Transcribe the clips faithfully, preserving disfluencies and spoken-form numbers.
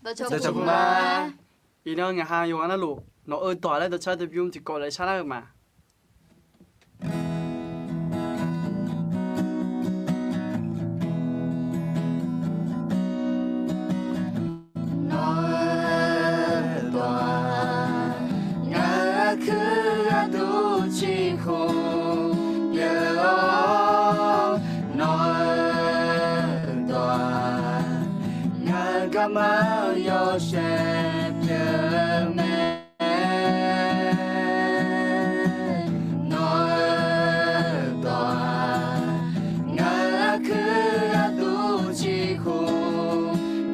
Dawqcawq ma. Iqnan ngaq ha yawqghaq navluf nawq-eu dawq laer dawqcar dawqbymr tiqkawv laer sharlar-eu ma. Nawq-eu dawq-aq, ngaq-euq aqkuir gharduq ciqkhov pyeuf-awr, nawq-eu dawq-aq, ngaq-euq garma-anr yawshaef pyeuf mae. Nawq-eu dawq-aq, ngaq-euq aqkuir gharduq ciqkhov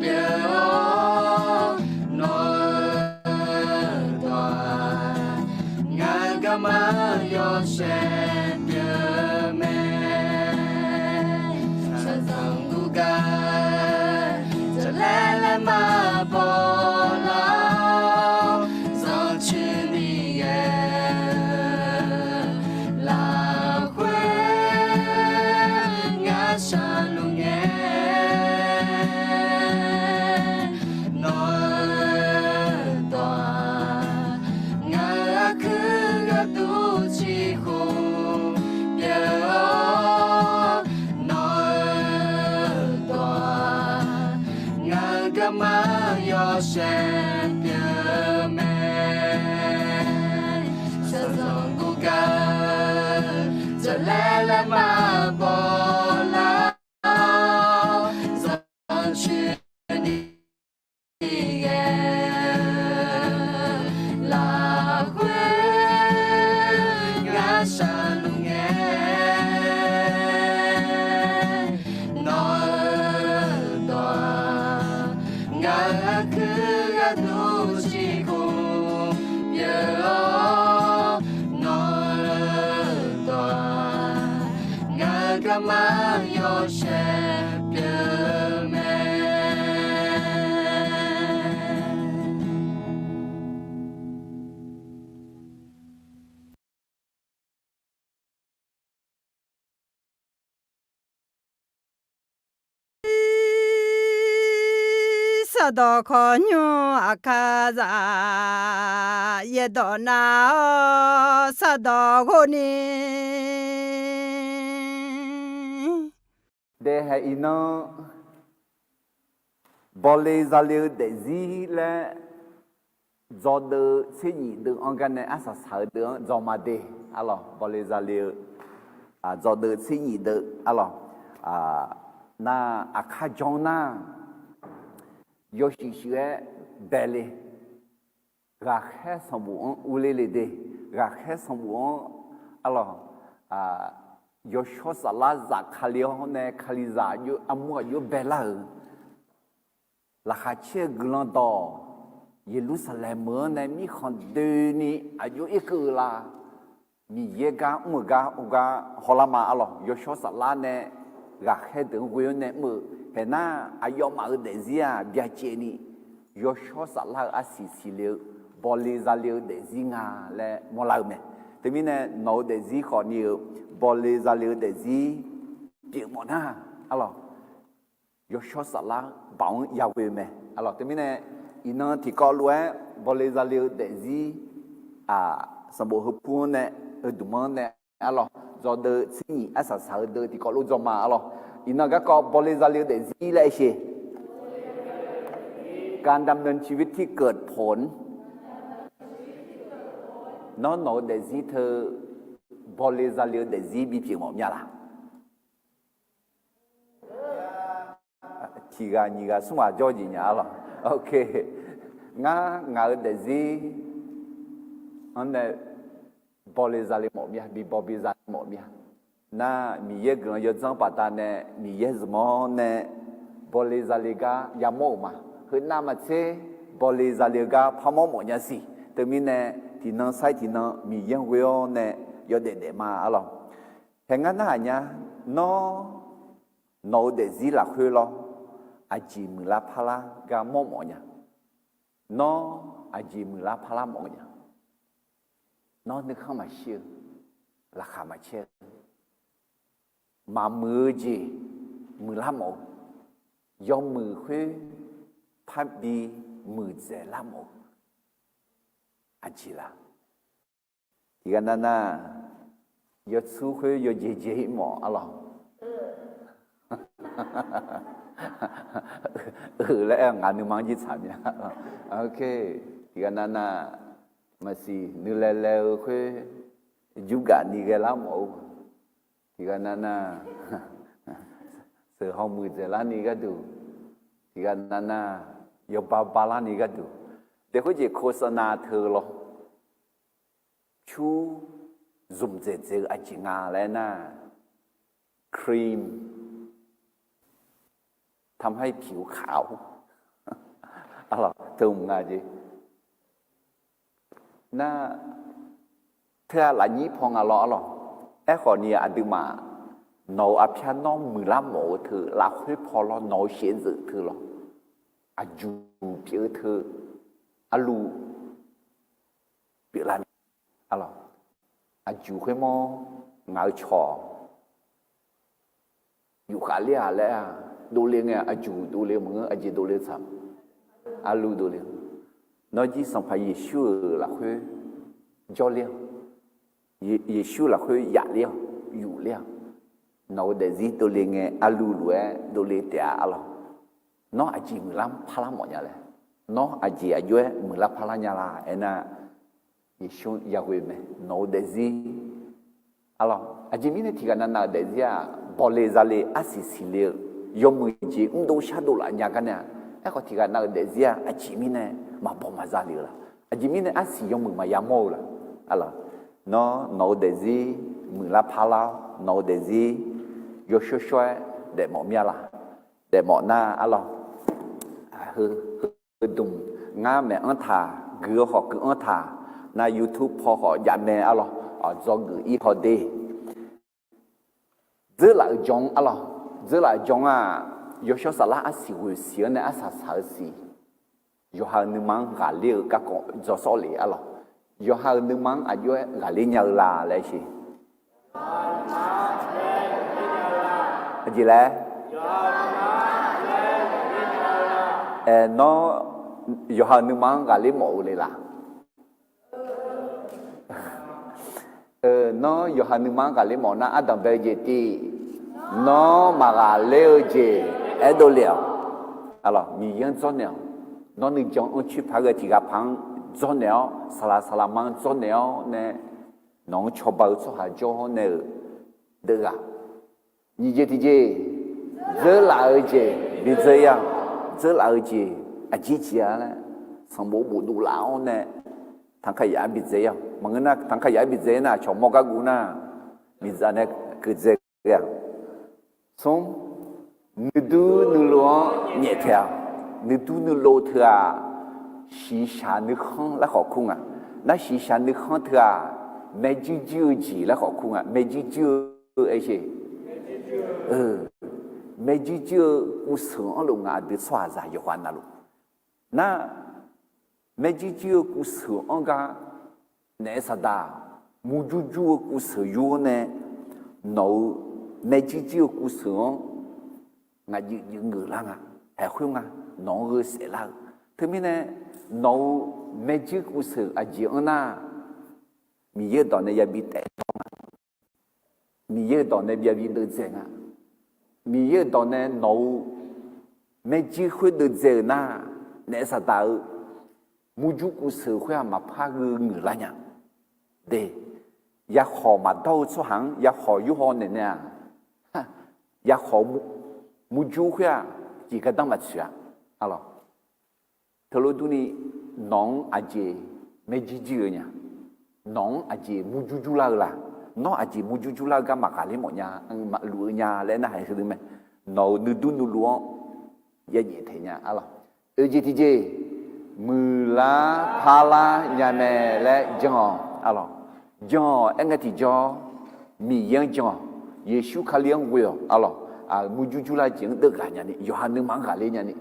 pyeuf-awr, nawq-eu dawq-aq, ngaq-euq garma-anr yawshaef pyeuf mae. Shaqzanq guvgar jaqlaer laer maqbaw lar-awr, zanrcoeni ghae-eu lafkhoer ngar shaqluf ngae. Nawq-eu dawq-aq, ngaq-euq aqkuir gharduq ciqkhov pyeuf-awr, nawq-eu dawq-aq, ngaq-euq garma-anr yawshaef pyeuf mae. Shaqzanq guvgar jaqlaer laer maqbaw lar-awr, zanrcoeni ghae-eu lafkhoer ngar shaqluf ngae. Nawq-eu dawq-aq, ngaq-euq aqkuir gharduq ciqkhov pyeuf-awr, nawq-eu dawq-aq, ngaq-euq garma-anr yawshaef pyeuf mae. Sardawq khawqnymr aqkar zaq, yaerdawq nav-awr sardawq ghov ni. Daehae iqnan, bawle zale-eu daefzir laer, dzawdeuv tser nyif deuv-anr gar nae arsaq saq-eu deuv-anr dzaw ma de. Arlawq, bawle zale-eu dzawdeuv tser nyif deuv arlawq, nar aqkar jan nar, yawshuif shuif-aer bae le. Ghaqkhaer sanqbof-anr urler le de. Ghaqkhaer sanqbof-anr arlawq, yawshawr saflar zaf Kali-awr nae Kalizaq aqjox armur aqjox baelar-euq, laqkhaq caer-eu guiqlanq dawq, Yeqlursaqlaeq meuq-anr nae mirkhanq doeni aqjox irkeuv-eu la. Miqyaer gar mr-euq gar ur gar hawlar ma arlawq. Yawshawr saflar nae ghaqkhaer deuq-anr ghoe-awr nae mr-eu, haeq nar aqyawfmaf-euq daefzir-aq byacaevni yawshawr saflar-eu arsiq siqle-eu bawle zale-eu daefzir nga laer mawrlar-eu mae. Teumirnae nawq-eu daefzir khawfni-euq bawle zale-eu daefzir pyeufmawf nar arlawq, yawshawr saflar baoq-anr yaghoe-eu mae arlawq. Teumirnae iqnan tiqkawv lof-aer bawle zale-eu daefzir, sanqbof heupur-anr nae, heudmq-anr nae arlawq, dzawdeuv tser nyif arsaq saq-eu deuv tiqkawv lof dzaw ma arlawq. Iqnan garkawv bawle zale-eu daefzir laer aer sheq. การดำเนินชีวิตที่เกิดผล Nawr nawq-eu daefzir teu bawle zale-eu daefzir bipyeuf mawf mya laq? Tiq ghaq nyiq ghaq smr ghaq jawr jeq nya arlawq. Ngar ngaq-eu daefzir-anr nae bawle zale mawf mya, bi baw bi zale mawf mya. Nar Miqyaer guiqlanq yawdzanr baqdanae Miqyaer zmq-awr nae bawle zale gar yamawr-euq ma. Heunav maqtser bawle zale-eu gar parmawr mawf nya siq. Teumirnae tiqnan sair tiqnan Miqyaer-anr ghoe-awr nae yawdaef daef ma arlawq. Haeq ngar narhaq nya, nawr nawq-eu daefzir lafkhoer lawr, aqjeq muiqlar parlar gar mawr mawf nya? Nawr aqjeq muiqlar parlar mawf nya? Nawr nuikhanr maqshir-eu, laqkhaq maqcaer-eu, maqmuiq-eu jeq muiqlar mawf-eu, yawmuiq khoer parbi muiqdzaeq lar mawf-eu aqjeq la? Tiqghaq navnav yawtsur khoer yawjeq jeq-ir mawf arlawq. Laer aer-eu ngaq nuima-anr jir tsaq mya. Tiqghaq navnav maqsiq nuilae lae-eu khoer jurgaf ni ghae lar mawf-eu, tiqghaq navnav sheuq haw muiqdzaeq larni gharduq, tiqghaq navnav yawba ba larni gharduq, daef khoerjeq โฆษณา teu lawr. Pyur zmq dzaeq dzaeq-eu aqjeq nga laer aernar, cream ทำให้ผิวขาว arlawq, teu mq nga jeq. Nar, teu-aq lafnyir paw nga lawr arlawq. Aerkhawf ni aqduimaf nawq-euq aqpyar nawr muiqlar mawf-eu teu lafkhoer paw lawr, nawq-euq shaevdzeuf teu lawr, aqjuq pyeuf-eu teu, arluv pyeuflar ni arlawq. Aqjuq khoermawr ngaq-euq cawq yufkhav ler-aq laer-aq, dovle ngae aqjuq dovle maqngeur, aqjeq dovle tsaq, arluv dovle. Nawr jir Sanqpaq Yeqsur-euq lafkhoer jawrler-awq. Yeqsur lafkhoer yafler-awq, yufler-awq. Nawq-euq daefzir dovle ngae arluv lof-aer dovle taef-a arlawq. Nawr aqjeq muiqlar parlar mawf nya laer, nawr aqjeq aqjox-aer muiqlar parlar nya la aernar, Yeqsur yaghoe mae, nawq-euq daefzir arlawq. Aqjeq mirnae tiqghaq navnav-euq daefzir-aq bawle zale arsiq siqle-eu yawmuiq jeq mrdov shardov laf nya gar nae-a. Aerkhawf tiqghaq nav-euq daefzir-aq aqjeq mirnae maqbaw maqza le-eu la? Aqjeq mirnae arsiq yawmuiq maqya mawr-eu la? Arlawq, nawr nawq-euq daefzir muiqlar parlar-awr, nawq-euq daefzir yawshawr shawr-aer daefmawf mir-a la? Daefmawf nar arlawq, heu, heudmq ngar maeq-anr taq, guiq-eu khawf guiq-anr taq, nav YouTube paw khawf jav mae arlawq, dzawgeuf-ir haw de. Dzeurlaf-euq jan arlawq, dzeurlaf-euq jan-aq, yawshawr saflar arsiq ghoeq siq-anr nae arsaq saq-eu siq, yawqha-euq nuima-anr ghaqler-eu garkawv dzaw sawr le arlawq. Yawqha-euq nuima-anr aqjox-aer ghaqler nya-eu la laer sher. Aqjeq laer? Aer, nawr yawqha-euq nuima-anr ghaqler mawf-eu le la? Nawr yawqha nuima-anr ghaqler mawf nar ardanq bae-eu jeq tiv? Nawr maqghaqler-eu jeq aerdov le-awq. Arlawq, Miqyaer-anr dzawrnaeq-awq. Nawr nuijan-anr coer paq-aer ghae tiqghaq paq-anr dzawrnaeq-awr, saqlaq saqlaqma-anr dzawrnaeq-awr nae, nawq-anr cawba-eu tsawrhaq jawr-awr nae-euq deuv ghaq. Nyiq jeq tiqjeq, dzeurlaf-eu jeq bi dzeur-ir-awq. Dzeurlaf-eu jeq aqjeq jeq-a laer sanqbof bofdov laf-awr nae tanqkaq yaf-aer bi dzae-ir-awq. Maqngeur nar tanqkaq yaf-aer bi dzae-ir nar cawq mawr gar guv nar miqdzaq nae keuqdzae ghae-a. Smr, nuidur nuilov-anr nyaeftaeq-awq. Nuidur nuilov teu-aq, shiqshaq nuikhanr laer khawf kur nga. Nar shiqshaq nuikhanr teu-aq, maerjuir juir-eu jeq laer khawf kur nga. Maerjuir juir-eu aer sher. Maerjuir juir-eu kuvseuq-anr luf nga aqdui tsawrhaqzaq yawqghaq navluf. Nar, maerjuir juir-eu kuvseuq-anr gar naef saqdaq, murjur jur-eu kuvseuq yur-awr nae, nawq-euq maerjuir juir-eu kuvseuq-anr ngaq juif juif geuflar nga, haeq khoer nga, nawq-anr gheu saeflar-eu. Teumirnae, nawq-euq maerjuir kuvseuq aqjeq-anr nar, Miqyaer-euq dawq nae yabi taef dawr nga. Miqyaer-euq dawq nae byav bi deuvdzae nga. Miqyaer-euq dawq nae nawq-euq maerjuir khoer deuvdzae-euq nar, naef saqdaq-eu murjur kuvseuq khoer-aq maqpar gheu ngeuq lar nya. De, yakhawq maqdawr-eu tsawrhaq-anr yakhawq yurhaw naeq nae-aq, yakhawq murjur khoer-aq jeq gardanr maqtsoeq-a. Arlawq, teulof durni, nawq-anr aqjeq maerjuir juir-eu nya? Nawq-anr aqjeq murjur jurlar-eu la? Nawr aqjeq murjur jurlar-eu gar maqghaqler mawf nya, maqluf-eu nya laer narhaq heudui mae. Nawq-euq nuidur nuilov-anr yajaef taeq nya arlawq. Oeq jeq tiqjeq, muiqlar parlar nya mae laer jan-awq arlawq. Jan-awq aer ngae tiqjawr, Miqyaer-anr jan-awq. Yeqsur Kali-anr ghoe-awq arlawq. Murjur jurlar jeq-anr deuvghaq nyani, yawqha nuima-anr ghaqler nyani,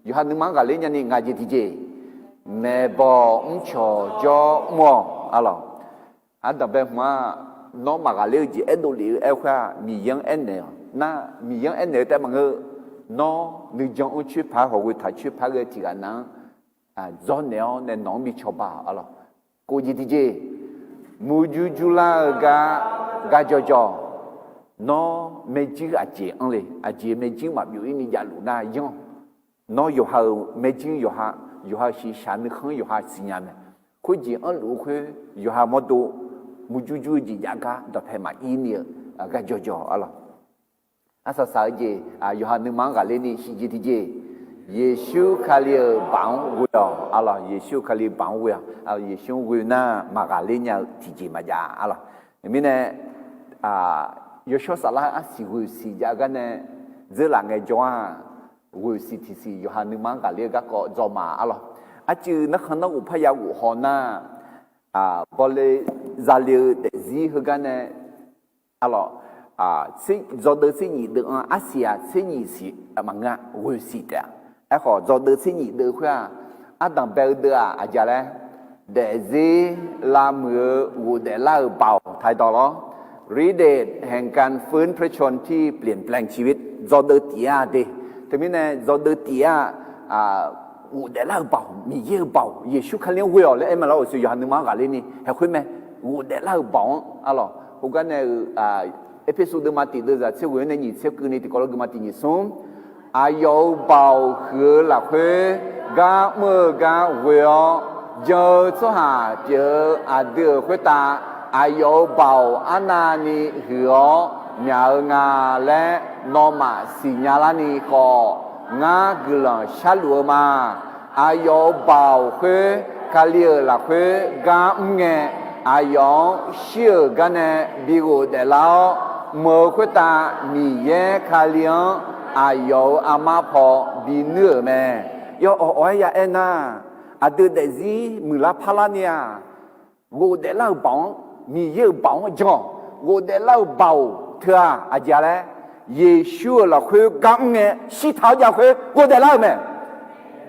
yawqha nuima-anr ghaqler nyani ngaq jeq tiqjeq, maeqbawq mrcawq jawr mr-awq arlawq. Ardanqbae hmq-aq, nawr maqghaqler-eu jeq aerdov lef-eu aer khoer-aq, Miqyaer-anr aernaeq-awq. Nar, Miqyaer-anr aernaeq-eu taef maqngeur, Nawr nuijan-anr coer paq-aer hawq ghoe taq coer paq-aer ghae tiq ghaq nav-anr dzawrnaeq-awr nae nawq-anr bi cawba-awq arlawq. Kof jeq tiqjeq, murjur jurlar-eu gar, gar jawrjawr. Nawr maerjuir aqjeq anr le, aqjeq maerjuir maqbyov-ir ni javluf nar yanr-awq. Nawr yawqha-euq maerjuir yawqha, yawqha-euq shiqshaq nuikhanr yawqha siqnya mae. Khoerjeq anrluf-eu khoer yawqha mawrdo murjur jur-eu jeq jav gar dawqpae maqir ni-eu gar jawrjawr arlawq. Arsaq saq-eu jeq, yawqha nuima-anr ghaqler ni shif jeq tiqjeq, Yeqsur Kali-euq baoq-anr ghoe-awq arlawq. Yeqsur Kali baoq-anr ghoe-awq. Yeqsur-anr ghoe nar maqghaqler nya-eu tiqjeq maqjav arlawq. Mirnae, yawshawr saflar-eu arsiq ghoeqsiq jav gar nae dzeurlaf ngaejawr-aq, ghoeqsiq tiqsiq yawqha nuima-anr ghaqler-eu garkawv dzaw ma arlawq. Arcuiv narkhan narghof parya ghof haw nar, bawle zale-eu daefzir heugar nae arlawq, dzawdeuv tser nyif deuv-anr arsiq-aq tser nyif siq maqngeur-a, ghoeqsiq taef-a. Aerkhawf dzawdeuv tser nyif deuv khoer-aq, ardanq bae-eu deuv-aq aqjeq laer, daefzir lavmuiq-eu ghofdaef lar-euq baoq taq-aer dawq lawr. ฤทธิ์เดชแห่งการฟื้นพระชนม์ที่เปลี่ยนแปลงชีวิต dzawdeuv tiq-a de. Teumirnae dzawdeuv tiq-a, ghofdaef lar-euq baoq, Miqyaer-euq baoq, Yeqsur Kali-anr ghoe-awq laer aer ma lar-euq siq yawqha nuima-anr ghaqler ni haeq khoer mae. Ghofdaef lar-euq baoq-anr arlawq. Heugar nae-euq Erpersu deuvma tiq deuv zaq tser ghoe-anr nae nyiq tser keuvni tiqkawv lawr geuvma tiq nyiq smr. Aqyawf-euq baoq huiq-eu lafkhoer gar mr-eu gar ghoe-awr, jan-eu tsawrhaq pyeuf-eu aqdui-euq khoertav aqyawf-euq baoq arnavni huiq-awr myaq-eu nga laer nawmaf siqnya larni khawf, ngar guiqlanq sharluf-eu ma. Aqyawf-euq baoq khoer Kali-euq lafkhoer gar mr ngae, aqyawf-anr shir-euq gar nae bi ghofdaef lar-awr, meuq-eu khoertav Miqyaer Kali-anr aqyawf-euq armar paw binuir-euq mae. Yawawq awq-aer ya aernar, aqdui daefzir muiqlar parlar ni-aq, ghofdaef lar-euq baoq-anr, Miqyaer-euq baoq-anr jan-awq. Ghofdaef lar-euq baoq teu-aq aqjeq laer, Yeqsur-euq lafkhoer gar mr ngae shirtaq-awr jav khoer ghofdaef lar-euq mae.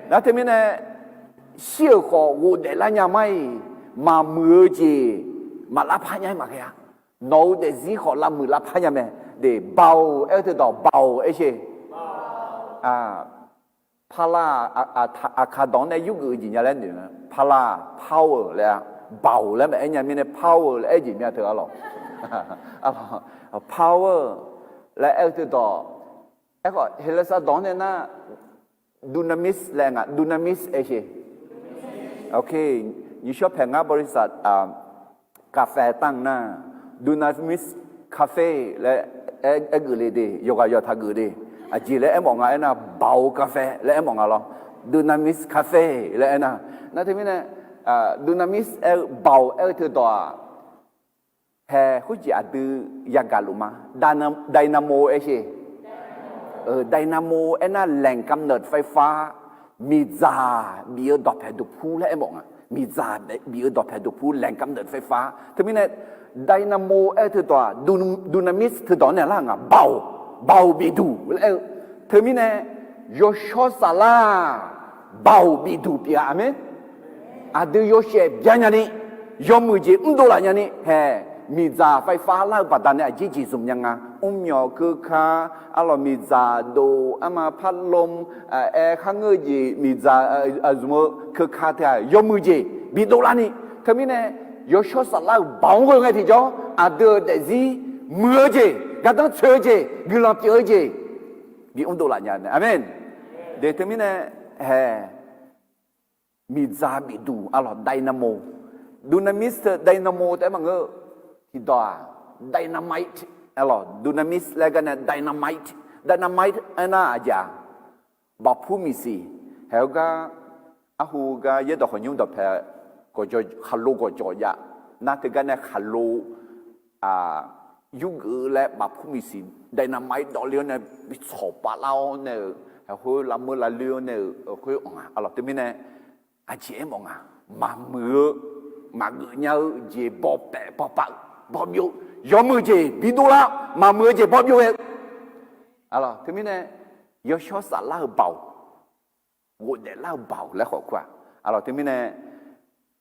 Nar teumirnae, shir-euq khawf ghofdaef lar nya mar-iq, maqmuiq-eu jeq maqlar par nya-aer maqghae-a. Nawq-euq daefzir khawf lavmuiq lar par nya mae. De, baoq aer-eu teudawq baoq aer sher. Parlar, aqkaq dawq-anr nae yurgeuf-eu jeq nya laer noeq-a. Parlar, power laer-a, baoq laer maqaer nya mirnae power laer aer jeq mya teu arlawq. Power laer aer-eu teudawq, aerkhawf Heqlaqsar dawq-anr nae nar, dunamis laer nga, dunamis aer sher. Nyiqshawr paeq ngar บริษัท kaqfae tanq nar, dunamis cafe laer aer geuf le de, yawqghaq yawqha taq geuf de. Aqjeq laer aermawf nga aernar, baoq-eu kaqfae laer aermawf nga lawr. Dunamis cafe laer aernar, nar teumirnae, dunamis aer-eu baoq aer-eu teudawq-aq, hae khoerjeq aqdui yagaq luf ma. Dynamo aer sher. Dynamo aernar แหล่งกำเนิดไฟฟ้า, miqdzaq bif-eu dawqpaeq duqpur laer aermawf nga. Miqdzaq bif-eu dawqpaeq duqpur แหล่งกำเนิดไฟฟ้า. Teumirnae dynamo aer-eu teudawq-aq, dunamis teudawq-anr nae lar nga, baoq, baoq bifduq laer aer-eu. Teumirnae yawshawr saflar-aq, baoq bifduq pyeuf-a. Aqmeq. Aqdui yawshaef bya nyani, yawmuiq jeq mrdov laf nyani hae, miqdzaq ไฟฟ้า lar-eu baqdanae aqjeq jeq zmq nya nga. Mrmyawq keuka, arlawq miqdzaq dov, arma parlom, aer kharngeur-eu jeq miqdzaq zmq-eu keuka teu-aq yawmuiq jeq bidov larni. Teumirnae yawshawr saflar-euq baoq-anr ghoe ngae tiqjawr aqdui-euq daefzir muiq-eu jeq, gardanr tsoeq-eu jeq, guiqlanq pyeuf-eu jeq bi mrdov laf nya mae. Aqmeq. De teumirnae hae, miqdzaq bifduq arlawq dynamo, dunamis teu dynamo taef-aer maqngeur-eu tiqdawq-aq, dynamite arlawq, dunamis laer gar nae dynamite, dynamite aernar aqjeq-aq, baqpur miqsiq, haeq-eu gar, arhu gar yaerdawq khawqnymr dawqpae gawqjawq khaqlo gawqjawq jav nar teugar nae khaqlo yurgeuf-eu laer baqpur miqsiq dynamite dawvle-awr nae bi tsawq pavlar-awr nae-euq, haeq khoer lavmeur lavloer-awr nae-euq khoer anq nga arlawq. Teumirnae aqjeq aermawf nga, maqmuiq-eu, maqgeuf nya-eu jeq bawpaef bawpav-eu, bawbyov, yawmuiq jeq bidov lar, maqmuiq-eu jeq bawbyov ghae-eu arlawq. Teumirnae yawshawr saflar-euq baoq, ghofdaef lar-euq baoq laer khawf kur-aq arlawq. Teumirnae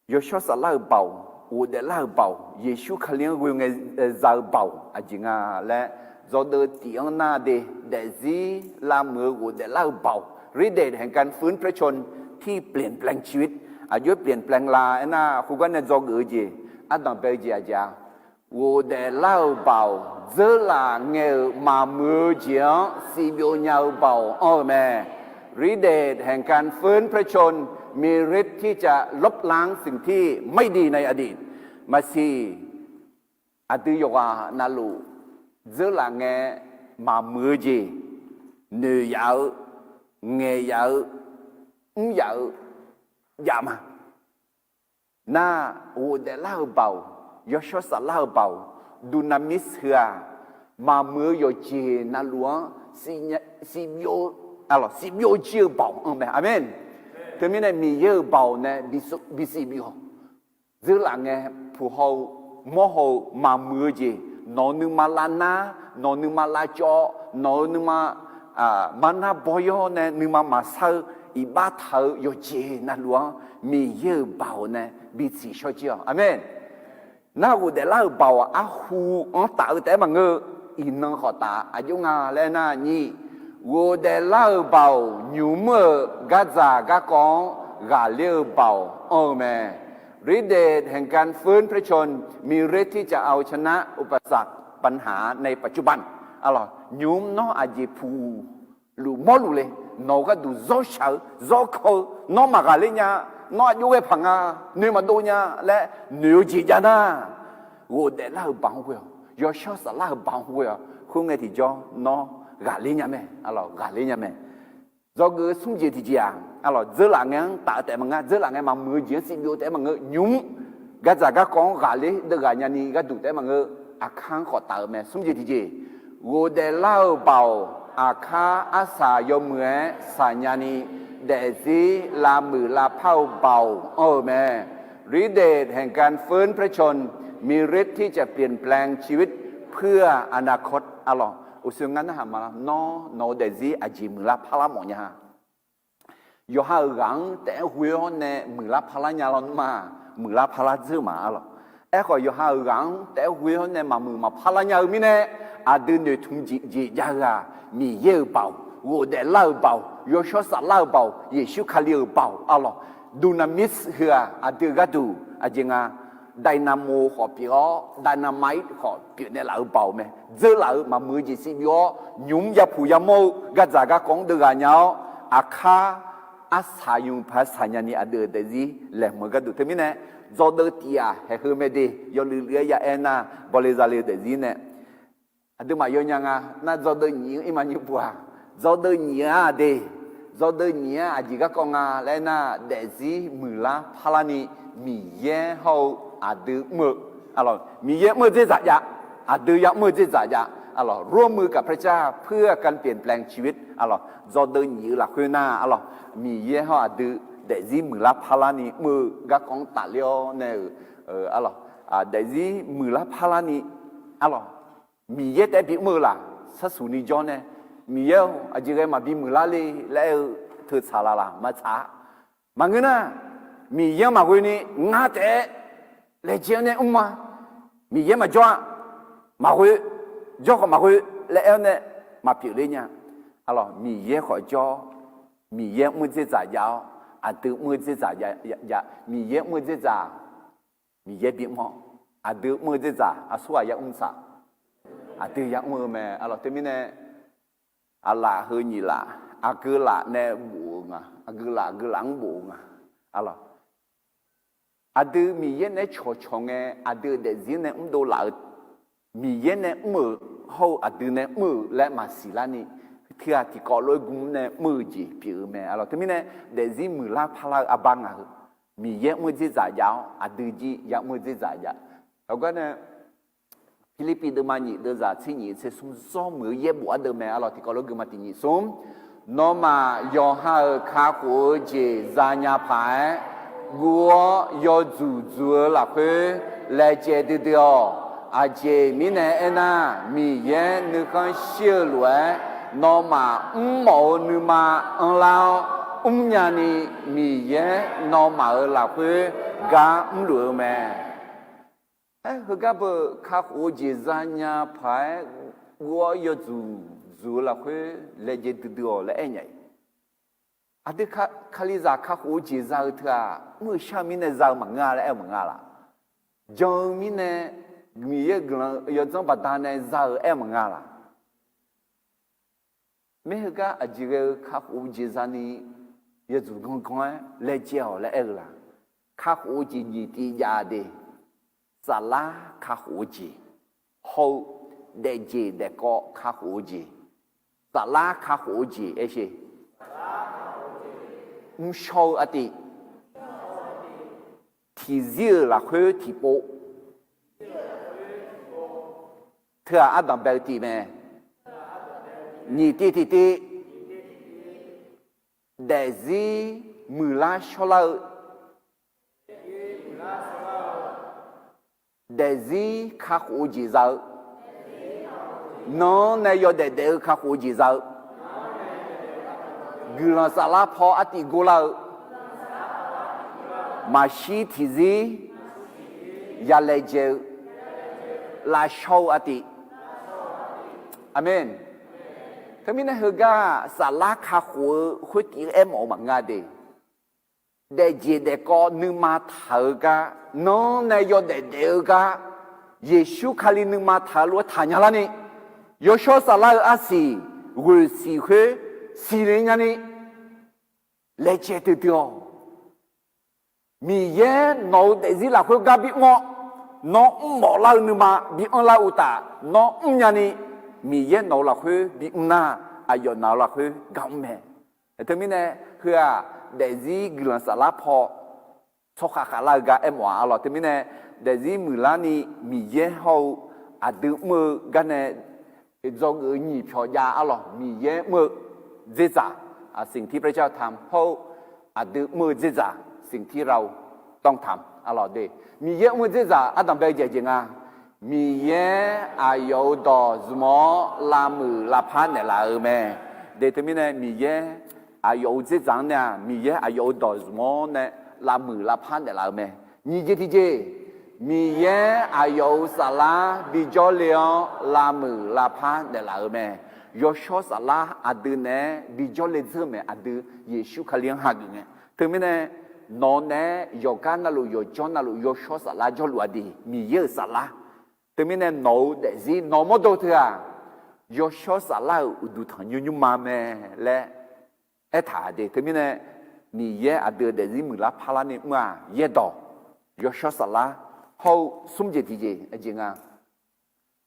yawshawr saflar-euq baoq, ghofdaef lar-euq baoq, Yeqsur Kali-anr ghoe ngae za-eu baoq aqjeq nga laer Dzawgeuf tif-anr nar de, daefzir lavmuiq-eu ghofdaef lar-eu baoq, ฤทธิ์เดชแห่งการฟื้นพระชนม์ที่เปลี่ยนแปลงชีวิต aqjox เปลี่ยนแปลง la aernar, khoergar nae dzawgeuf-eu jeq, ardanq bae-eu jeq aqjeq-a, ghofdaef lar-eu baoq, dzeurlaf ngae-euq maqmuiq-eu jeq-anr sivbyov nya-eu baoq anr-eu mae. ฤทธิ์เดชแห่งการฟื้นพระชนม์ มีฤทธิ์ที่จะลบล้างสิ่งที่ไม่ดีในอดีต Maqsiq, aqdui yawqghaq navluf dzeurlaf ngae maqmuiq-eu jeq, noeq yaf-eu, ngaeq yaf-eu, mr yaf-eu jav ma. Nar, ghofdaef lar-eu baoq, yawshawr saflar-eu baoq, dunamis heu-aq, maqmuiq-eu yawqjeq navluf-anr sivbyov, sivbyov jir-eu baoq anr mae. Aqmeq. Teumirnae Miqyaer-euq baoq nae bisiq byov, dzeurlaf ngae puq haw-eu, mawr haw-eu, maqmuiq-eu jeq, nawq-euq nuima lavnar, nawq-euq nuima lavcawv, nawq-euq nuima marnar baw yawr nae nuima maqsar-eu, iqbax taq-eu yawqjeq navluf-anr Miqyaer-euq baoq nae bitsiq shawr jir-awq. Aqmeq. Nar, ghofdaef lar-euq baoq arhu-anr taf-eu taef-aer maqngeur-eu, iqnan khawf taf aqjox nga laer aernar, nyiq, ghofdaef lar-euq baoq nymq-euq gardzaq garkawv-anr ghaqler-eu baoq anr-eu mae. ฤทธิ์เดชแห่งการฟื้นพระชนม์ มีฤทธิ์ที่จะเอาชนะอุปสรรคปัญหาในปัจจุบัน Arlawq, nymq-mr nawr aqjeq puq luf mawrluf le, nawq-euq gharduq zawr shaq-eu, zawr kan-eu, nawr maqghaqler nya, nawr aqjox ghae paq nga, noeq maqdov nya laer noeq-eu jeq jav nar, ghofdaef lar-euq baoq-anr ghoe-awq, yawshawr saflar-euq baoq-anr ghoe-awq. Khoerngae tiqjawr nawr ghaqler nya mae. Arlawq, ghaqler nya mae. Dzawgeuf-eu smr jeq tiqjeq-aq, arlawq, dzeurlaf ngae-anr taf-eu taef maqngeur, dzeurlaf ngae maqmuiq-eu jeq-anr sivbyov taef-aer maqngeur, nymq-mr gardzaq garkawv-anr ghaqler deuvghaq nyani gharduq taef-aer maqngeur, aqkar-anr khawf taf-eu mae. Smr jeq tiqjeq, ghofdaef lar-euq baoq, aqkar arsaq yawmuiq-aer saqnya ni, daefzir lavmuiq lavpar-eu baoq anr-eu mae. ฤทธิ์เดชแห่งการฟื้นพระชนม์ มีฤทธิ์ที่จะเปลี่ยนแปลงชีวิตเพื่ออนาคต Arlawq, uqshoe ngar narhaq ma lar, nawr nawq-eu daefzir aqjeq muiqlar parlar mawf nya-a. Yawqha-euq ghaq-anr taef-aer ghoe-awr nae muiqlar parlar nya lawnmr-aq, muiqlar parlar dzeur ma. Arlawq, aerkhawf yawqha-euq ghaq-anr taef-aer ghoe-awr nae maqmuiq maqparlar nya-eu mirnae, aqdui noeqtmq jeq jav-eu-aq, Miqyaer-euq baoq, ghofdaef lar-euq baoq, yawshawr saflar-euq baoq, Yeqsur Kali-euq baoq. Arlawq, dunamis heu-aq aqdui-euq gharduq aqjeq nga, dynamo khawf pyeuf-awr, dynamite khawf pyeuf naeqlaf-eu baoq mae. Dzeurlaf-eu maqmuiq-eu jeq sivbyov-awr, nymq-mr yapuq yamawr-eu gardzaq garkawv-anr deuvghaq nya-awr, aqkar arsaq yawmuiq paq-aer saqnya ni aqdui-euq daefzir laeqhmq-eu gharduq. Teumirnae, dzawgeuf tif-aq haeq heu mae de, yawluiv luiv-aer ya aer nar, bawle zale-eu daefzir nae aqduimaf yaw nya nga nar, dzawgeuf nyiq-eu irma nyiq puq-aq, dzawgeuf nyiq-a de, dzawgeuf nyiq-a aqjeq garkawv nga laer aernar, daefzir muiqlar parlar ni, Miqyaer hawr-eu aqdui mr-eu, Miqyaer mr-eu dzerdzaq jav, aqdui yamr-eu dzerdzaq jav. Arlawq, ร่วมมือกับพระเจ้าเพื่อการเปลี่ยนแปลงชีวิต Arlawq, dzawgeuf nyiq-eu lafkhoer nar, arlawq, Miqyaer hawr aqdui daefzir muiqlar parlar ni mr-eu garkawv-anr tafler-awr nae-euq, arlawq, daefzir muiqlar parlar ni, arlawq, Miqyaer taef-aer bimr-eu laf, sarsuq ni jawr nae, Miqyaer-or, aqjeq ghae maqbi muiqlar le laer aer-eu teu tsaq laf laq, maqtsaq-a. Maqngeur nar, Miqyaer-anr maqghoe ni ngar taef-aer laejae-anr nae mr-a, Miqyaer maqjawr-a, maqghoe, jawr khawf maqghoe laer aer-awr nae maqpyeuf ler nya. Arlawq, Miqyaer khawf jawr, Miqyaer mr-eu dzerdzaq jav-awr, aqdui mr-eu dzerdzaq jav, Miqyaer mr-eu dzerdzaq, Miqyaer bimr-awr, aqdui mr-eu dzerdzaq aqsurghaq yamr saq, aqdui yamr-eu mae. Arlawq, teumirnae, aqlaf heu nyiq laf, aqgeu laf nae bof-eu nga, aqgeu laf aqgeu laf-anr bof-eu nga. Arlawq, aqdui Miqyaer nae cawqcawq ngae, aqdui-euq daefzir nae mrdov laf-eu, Miqyaer nae mr-euq hawr-eu aqdui nae mr-euq laer maqsiq larni, teughaq tiqkawv lof-aer gmr nae mr-eu jeq pyeuf-eu mae. Arlawq, teumirnae, daefzir muiqlar parlar-eu arbar ngaq-eu, Miqyaer mr-eu dzerdzaq jav-awr, aqdui jir yamr-eu dzerdzaq jav. Heugar nae, Pirlirpiv deuvma nyiq deuvzaq tser nyiq tser smr zawr muiq-eu yaerbof ardeuv mae. Arlawq, tiqkawv lof-aer gui ma, tiq nyiq smr. Nawmaf yawqha-euq kakhof-eu jeq zanya paq-aer guv-awr yawdzuq dzuq-eu lafkhoer laejae duidui-awq. Aqjeq mirnae aernar, Miqyaer nuikhanr shir-eu lof-aer, nawmaf mrmawf-eu nuima anrlar-awr, mrnya ni Miqyaer nawmaf-euq lafkhoer gar mrluf-eu mae. Aer, heugar beu kakhof-eu jeq zanya paq-aer guv-awr yawdzuq dzuq-eu lafkhoer laejae duidui-awq laer aernya-iq, aqdui kalizaq kakhof-eu jeq za-eu teu-aq, mr-euq shar-eu mirnae za-eu maqngeur-a laer aer-eu maqnga laq? Jan-eu mirnae Miqyaer-euq guiqlanq yawdzanr baqdanae za-eu aer-eu maqnga laq? Maer heugar aqjeq ghae-eu kakhof-eu jeq zani yawdzuq gangan-aer laejae-awq laer aer-eu laq? Kakhof-eu jeq nyiq tiv jav de. Saflar kakhof-eu jeq hawr-eu daefjeq daefkawv kakhof-eu jeq, saflar kakhof-eu jeq aershe, mrshawr-eu artiv, tiqzir-euq lafkhoer tiqpov, teu-aq ardanq bae-eu tiv mae. Nyiq tiv tiqtiv, daefzir muiqlar shawrlar-eu, daefzir kakhof-eu jeq za-eu, nan-anr nae yawdaef daef-eu kakhof-eu jeq za-eu, guiqlanq saflar paw artiv gorlar-eu, maqshir tiqzir yalaejae-eu, lavshawr-eu artiv. Aqmeq. Teumirnae heugar saflar kakhof-eu khoertiv aermawf-eu maqnga de. Daefjeq daefkawv nuima taq-eu gar, nan-anr nae yawdaef daef-eu gar, Yeqsur Kali nuima taq-eu lof-aer taqnya larni, yawshawr saflar-eu arsiq ghoeq siq khoer siqle nyani laejae duidui-awq. Miqyaer nawq-euq daefzir lafkhoer gar bimr-awr, nawr mrmawf lar-eu nuima bi anrlar uqtaf, nawr mrnya ni, Miqyaer nawq-euq lafkhoer bimr nar, aqyawf nawq-euq lafkhoer gar mr mae. Teumirnae heu-aq, daefzir guiqlanq saflar paw tsawrkhav khavlar-eu gar aermawf-a arlawq. Teumirnae daefzir muiqlar ni Miqyaer hawr-eu aqdui mr-eu gar nae dzawgeuf-eu nyiq pyawq jav arlawq. Miqyaer mr-eu dzerdzaq, สิ่งที่พระเจ้าทำ hawr-eu aqdui mr-eu dzerdzaq, สิ่งที่เราต้องทำ arlawq de. Miqyaer mr-eu dzerdzaq ardanq bae-eu jeq aqjeq nga. Miqyaer aqyawf-euq dawq zmq-awr lavmuiq lavpar naeqlaf-eu mae. De teumirnae Miqyaer aqyawf-euq dzerdzaq-anr nae-aq, Miqyaer aqyawf-euq dawq zmq-awr nae lavmuiq lavpar naeqlaf-eu mae. Nyiq jeq tiqjeq, Miqyaer aqyawf-euq saflar bijawr le-awr lavmuiq lavpar naeqlaf-eu mae. Yawshawr saflar aqdui naeq-aer bijawr le dzeur-eu mae. Aqdui Yeqsur Kali-anr hageuf ngae. Teumirnae nawq-eu naeq-aer yawqgar navluf yawqjawr navluf yawshawr saflar jawrluf-a de, Miqyaer-euq saflar. Teumirnae nawq-eu daefzir nawq-eu mawrdo teu-aq, yawshawr saflar-euq uqduq tanqnymr nymrma mae laer aertaq de. Teumirnae Miqyaer aqdui-euq daefzir muiqlar parlar ni mr-aq, yaerdawq, yawshawr saflar, hawr-eu smr jeq tiqjeq aqjeq nga.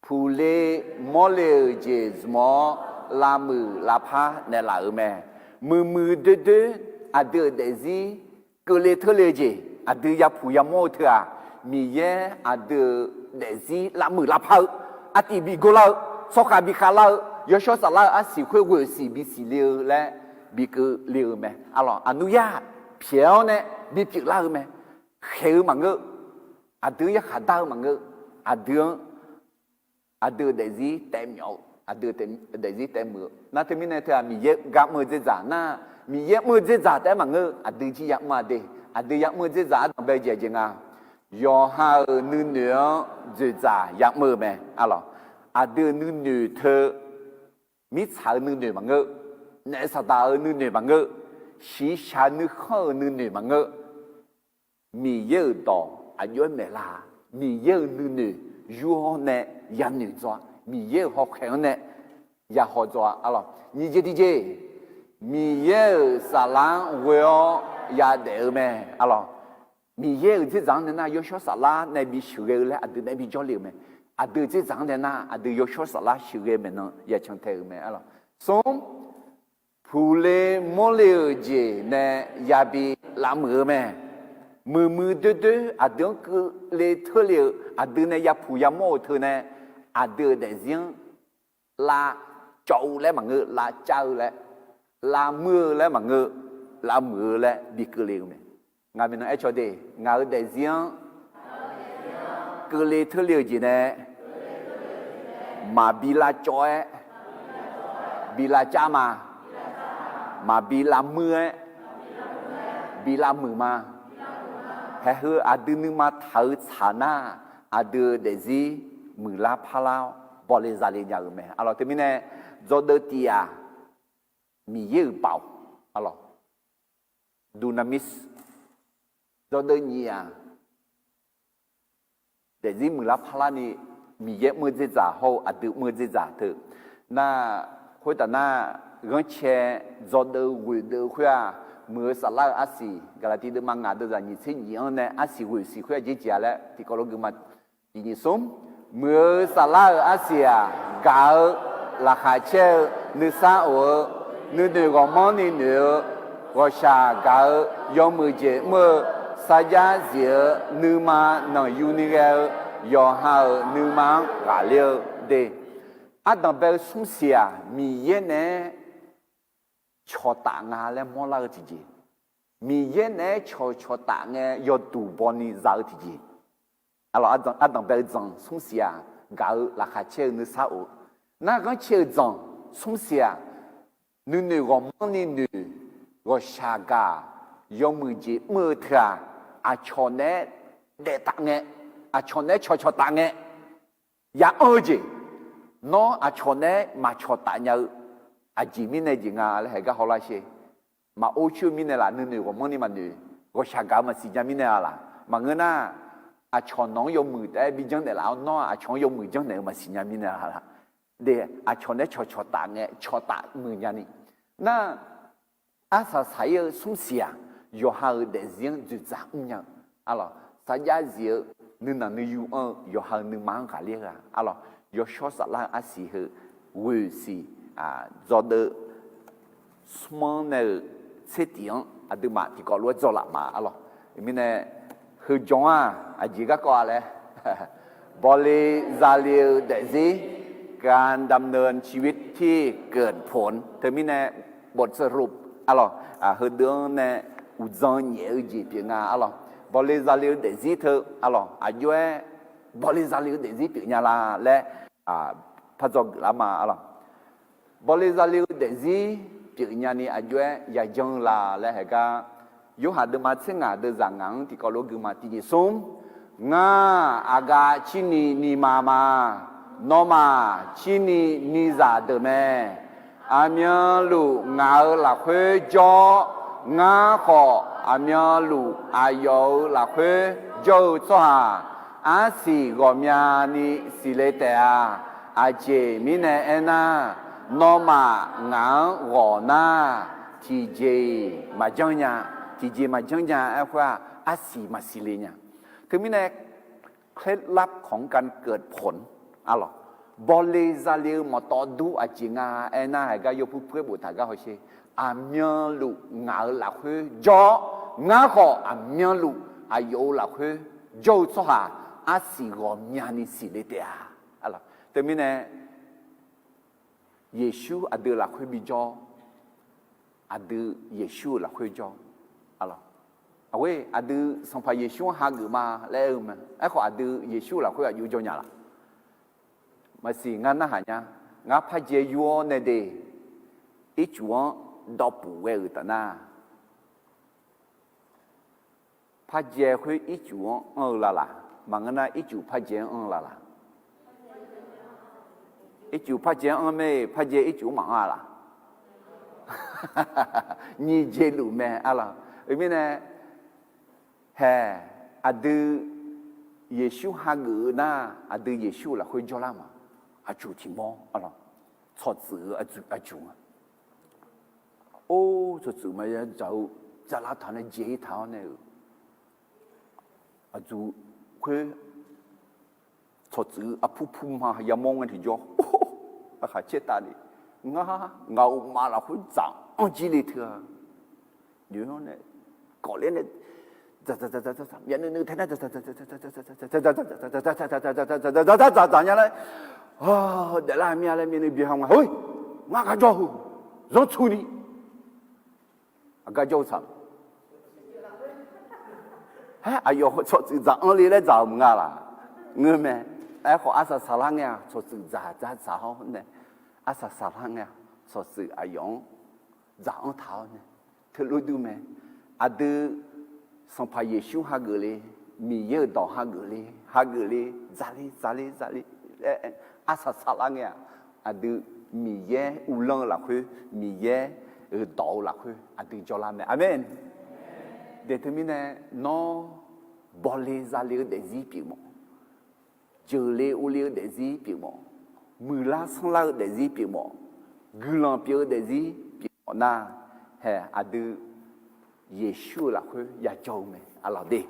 Puqle mawrle-euq jeq zmq-awr lavmuiq lavpar naeqlaf-euq mae. Muiqmuiq doerdoer aqdui-euq daefzir keuvle teurle-eu jeq aqdui yapuq yamawr-eu teu-aq, Miqyaer aqdui-euq daefzir lavmuiq lavpar-eu, artiv bi gorlar-eu, tsawrkhav bi khavlar-eu, yawshawr saflar-eu arsiq khoer ghoeq siq bi siqle-eu laer bi keuvle-eu mae. Arlawq, aqnuryar pyaeq-awr nae bi pyeuflar-eu mae. Khaeq-eu maqngeur. Aqdui-anr yarkhaq dar-eu maqngeur. Aqdui-anr aqdui-euq daefzir taef myawf-eu, aqdui-euq daefzir taef muiq-eu nar, teumirnae teu-aq Miqyaer gar mr-eu dzerdzaq nar, Miqyaer mr-eu dzerdzaq taef-aer maqngeur. Aqdui jir yamr-a de. Aqdui yamr-eu dzerdzaq ardanq bae-eu jeq aqjeq nga. Yawqha-euq nuinoeq-anr dzoeqdzaq yamr-eu mae. Arlawq, aqdui-euq nuinoeq teu mirtsaq-euq nuinoeq maqngeur, naef saqdaq-euq nuinoeq maqngeur, shiqshaq nuikhanr-euq nuinoeq maqngeur. Miqyaer-euq dawq aqjox-aer maeqlar-a. Miqyaer-euq nuinoeq yur-awr nae yanoeq dzaw-a. Miqyaer-euq hawkhaeq-anr nae yahaw dzaw-a. Arlawq, nyiq jeq tiqjeq, Miqyaer-euq saflar-anr ghoe-awr yadaef-eu mae. Arlawq, Miqyaer-euq dzerdzaq-anr nae nar, yawshawr saflar nae bi sheuqghae-eu laer aqdui nae bi jawrle-euq mae. Aqdui dzerdzaq-anr nae nar, aqdui yawshawr saflar sheuqghae maeqnan yacan tae-euq mae. Arlawq, smr, puqle mawrle-euq jeq nae yabi lavmuiq-eu mae. Muiqmuiq doerdoer aqdui-anr keuvle teurle-eu, aqdui nae yapuq yamawr-eu teu nae, aqdui-euq daefzir-anr lavcawv-eu laer maqngeur, lavcav-eu laer, lavmuir-eu laer maqngeur, lavmuiq-eu laer bi keuvle-eu mae. Ngaq maeqnan aercaw de, ngaq-euq daefzir-anr keuvle teurle-eu jeq nae maqbi lavcawv-aer, bi lavcav ma, maqbi lavmuir-aer, bi lavmuiq ma. Haeq heu aqdui nuima taq-eu tsaq nar, aqdui-euq daefzir muiqlar parlar-awr bawle zale nya-euq mae. Arlawq, teumirnae dzawdeuv tiq-aq, Miqyaer-euq baoq, arlawq, dunamis, dzawdeuv nyiq-aq, daefzir muiqlar parlarni Miqyaer mr-eu dzerdzaq hawr-eu aqdui mr-eu dzerdzaq teu. Nar, khoertaf nar, ghanrcae dzawdeuv ghoeqdeuv khoer-aq, muiq-eu saflar-eu arsiq, Gaqlaqtiv deuvma ngaq deuvzaq nyiq tser nyiq-anr nae arsiq ghoeq siq khoer-aq jeq jeq-a laer tiqkawv lof guima tiq nyiq smr, muiq-eu saflar-euq arsiq-aq, gaq-eu, laqkhaq caer-eu, nuisar of-eu, nuinoeq ghawqmanrni noeq-eu, ghawqshaq gaq-eu, yawmuiq jeq mr-eu, sarjax zif-eu, nuima nanqyuni ghae-eu, yawqha-euq nuima-anr ghaqler-eu de. Ardanq bae-eu smr siq-aq, Miqyaer naeq-aer cawqtaf nga laer mawrlar-eu tiqjeq, Miqyaer naeq-aer cawq cawqtaf ngae yawduq bawni za-eu tiqjeq, ardanq bae-eu dzanq smr siq-aq, gaq-eu, laqkhaq caer-eu, nuisar of-eu, nar ghanrcae-eu dzanq smr siq-aq, nuinoeq ghawqmanrni noeq, ghawqshaq gaq, yawmuiq jeq mr-eu teu-aq, aqcawq naeq-aer daeftaf ngae, aqcawq naeq-aer cawq cawqtaf ngae, ya anr-eu jeq, nawr aqcawq naeq-aer maqcawqtaf nya-eu, aqjeq mirnae jeq nga laer haeq gar hawlar sher. Maqor coer-eu mirnae laf, nuinoeq ghawqmanrni maqnoeq, ghawqshaq gaq-eu maqsiq nya mirnae-a laf. Maqngeur nar, aqcawq nawq-anr yawmuiq taef-aer bi janrnaeq laf-awr, nawr-aq aqcawq-anr yawmuiq janrnaeq-eu maqsiq nya mirnae-a laf. De, aqcawq naeq-aer cawq cawqtaf ngae, cawqtaf muiq nyani. Nar, arsaq saq-ir-eu smr siq-aq, yawqha-euq daefzir-anr dzoeqdzaq mrnya-eu, arlawq, sarjax zif-eu, nuinanq nuiyu anr-eu, yawqha-euq nuima-anr ghaqler-eu-aq, arlawq, yawshawr saflar-eu arsiq heu, ghoeq siq, dzawdeuv smr-anr nae-euq tser tiq-anr aqduimaf tiqkawv lof-aer dzawlaf ma, arlawq. Mirnae, heu jawr-aq aqjeq garkawv-a laer, bawle zale-eu daefzir, การดำเนินชีวิตที่เกิดผล teumirnae บทสรุป arlawq, heudeuv-anr nae uqdzan nyaef-eu jeq pyeuf nga, arlawq. Bawle zale-eu daefzir teu, arlawq, aqjox-aer bawle zale-eu daefzir pyeufnya la laer, par dzawgeuf lar ma, arlawq. Bawle zale-eu daefzir pyeufnya ni aqjox-aer yajanr-eu la laer haeq gar, Yorhaq deuvma tser ngaq deuvzaq ngaq-anr tiqkawv lof guima tiq nyiq smr, Ngar aqgaf cirni nima ma. Nawmaf cirni nizaq deuq mae. Aqmyanluf ngaq-euq lafkhoer jawr-awr, ngar khawf aqmyanluf aqyawf-euq lafkhoer jawr-eu tsawrhaq, arsiq ghawqmyani siqle taef-a. Aqjeq mirnae aernar, nawmaf ngaq-anr ghawq nar, tiqjeq-iq maqjanr nya. Tiqjeq maqjanr nya aer khoer-aq, arsiq maqsiq le nya. Teumirnae เคล็ดลับของการเกิดผล arlawq, bawle zale-eu mawqtawv dur aqjeq nga aernar, haeq gar yawpuir puir-aer boftaq gar hawsher. Aqmyanluf ngaq-euq lafkhoer jawr-awr, ngar khawf aqmyanluf aqyawf-euq lafkhoer jawr-eu tsawrhaq, arsiq ghawqmyani siqle taef-a. Teumirnae Yeqsur aqdui lafkhoer bijawr, aqdui Yeqsur-euq lafkhoer jawr, arlawq. Aqghoer aqdui Sanqpaq Yeqsur-anr hageuf ma laer aer-eu mae. Aerkhawf aqdui Yeqsur-euq lafkhoer aqjox jawr nya laf? Maqsiq, ngar narhaq nya. Ngar parjae yur-awr nae de, ircuf-anr dawqpuf ghae-euq taf nar, parjae khoer ircuf-anr anr-eu lalaq, maqngeur nar ircuf parjae-anr anr-eu lalaq? Ircuf parjae-anr anr mae, parjae ircuf-anr maqanr-a laf? Nyiq jeq luf mae, arlawq. Teumirnae, hae, aqdui Yeqsur hageuf-eu nar, aqdui Yeqsur-euq lafkhoer jawrlar ma. Aqcuf tiq mawr, arlawq, tsawqtsuif-eu aqcuf nga. Or, tsawqtsuif maqya dzaq-eu, dzaqlar taq nae jae-ir taq-awr nae-euq, aqcuf khoer tsawqtsuif-eu aqpur pur ma yamawr ngae tiqjawr, aqkhaq caer tavni, ngar ngaq-euq maf lafkhoer dzaq-anr jir le teu-a. Nae kawfler nae, myavnuiv nuiv tae nar, dzaqdzaq nya laer, daeflar mir-a laer myavnuiv bi ha nga, Hoi, ngar gar jawr-eu, zanrtsuni aqgar jawr-eu tsaq. Haer, aqyawf tsawqtsuif dzaq-anr le laer dzaq-euq maqnga laf? Ngeur mae. Aerkhawf arsaq saqlar ngae-aq, tsawqtsuif dzaq dzaq dzaq-awr nae, arsaq saqlar ngae-aq, tsawqtsuif aqyawf-anr dzaq-anr taq-awr nae, teulof dur mae. Aqdui Sanqpaq Yeqsur hageuf le, Miqyaer-euq dawq hageuf le, hageuf le, dzaqle dzaqle dzaqle laer arsaq saqlar ngae-aq, aqdui Miqyaer uvlanr-eu lafkhoer, Miqyaer-euq dawq-eu lafkhoer aqdui jawrlar mae. Aqmeq. Daeq teumirnae nawr bawle zale-eu daefzir pyeuf mawf, jeuqle uvle-eu daefzir pyeuf mawf, muiqlar sanrlar-eu daefzir pyeuf mawf, guiqlanq pyeuf-eu daefzir pyeuf mawf nar, hae aqdui Yeqsur-euq lafkhoer yajawr-eu mae. Arlawq de.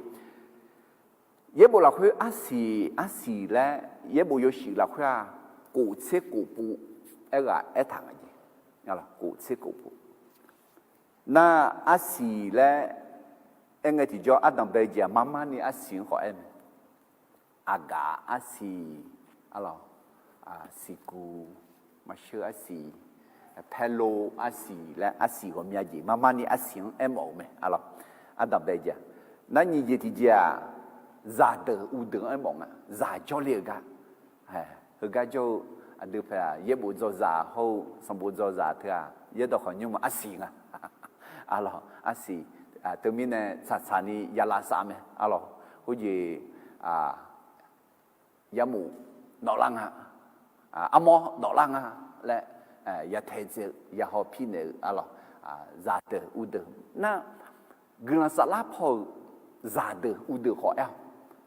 Yaerbof lafkhoer arsiq arsiq laer, yaerbof yawshuif lafkhoer-aq, kof tser kof pov aerghaq aertaq nga jeq. Kof tser kof pov. Nar arsiq laer aerngae tiqjawr ardanq bae jeq-aq, marmarni arsiq-anr khawf aer mae. Aqgaf arsiq, arlawq, siqguq, maqsheur arsiq, paerlo arsiq laer arsiq ghawqmya jeq marmarni arsiq-anr aermawf-euq mae. Arlawq, ardanq bae jeq-aq, nar nyiq jeq tiqjeq-aq, zaqdeuq uvdeuq-anr aermawf nga. Zaq jawrle-euq gar, heugar jawr-eu aqdui paeq-aq, yaerbof dzawzaq hawr-eu sanqbof dzawzaq teu-aq, yaerdawq khawf nymr-eu arsiq nga. Arlawq, arsiq, teumirnae tsaqtsaqni yalav saf mae. Arlawq, khoerjeq, yarmof dawflar nga, armawr dawflar nga laer, yatae dzae-eu yahaw pirnaeq-eu arlawq, zaqdeuq uvdeuq nar, guiqlanq saflar paw-euq zaqdeuq uvdeuq khawf aer-awq.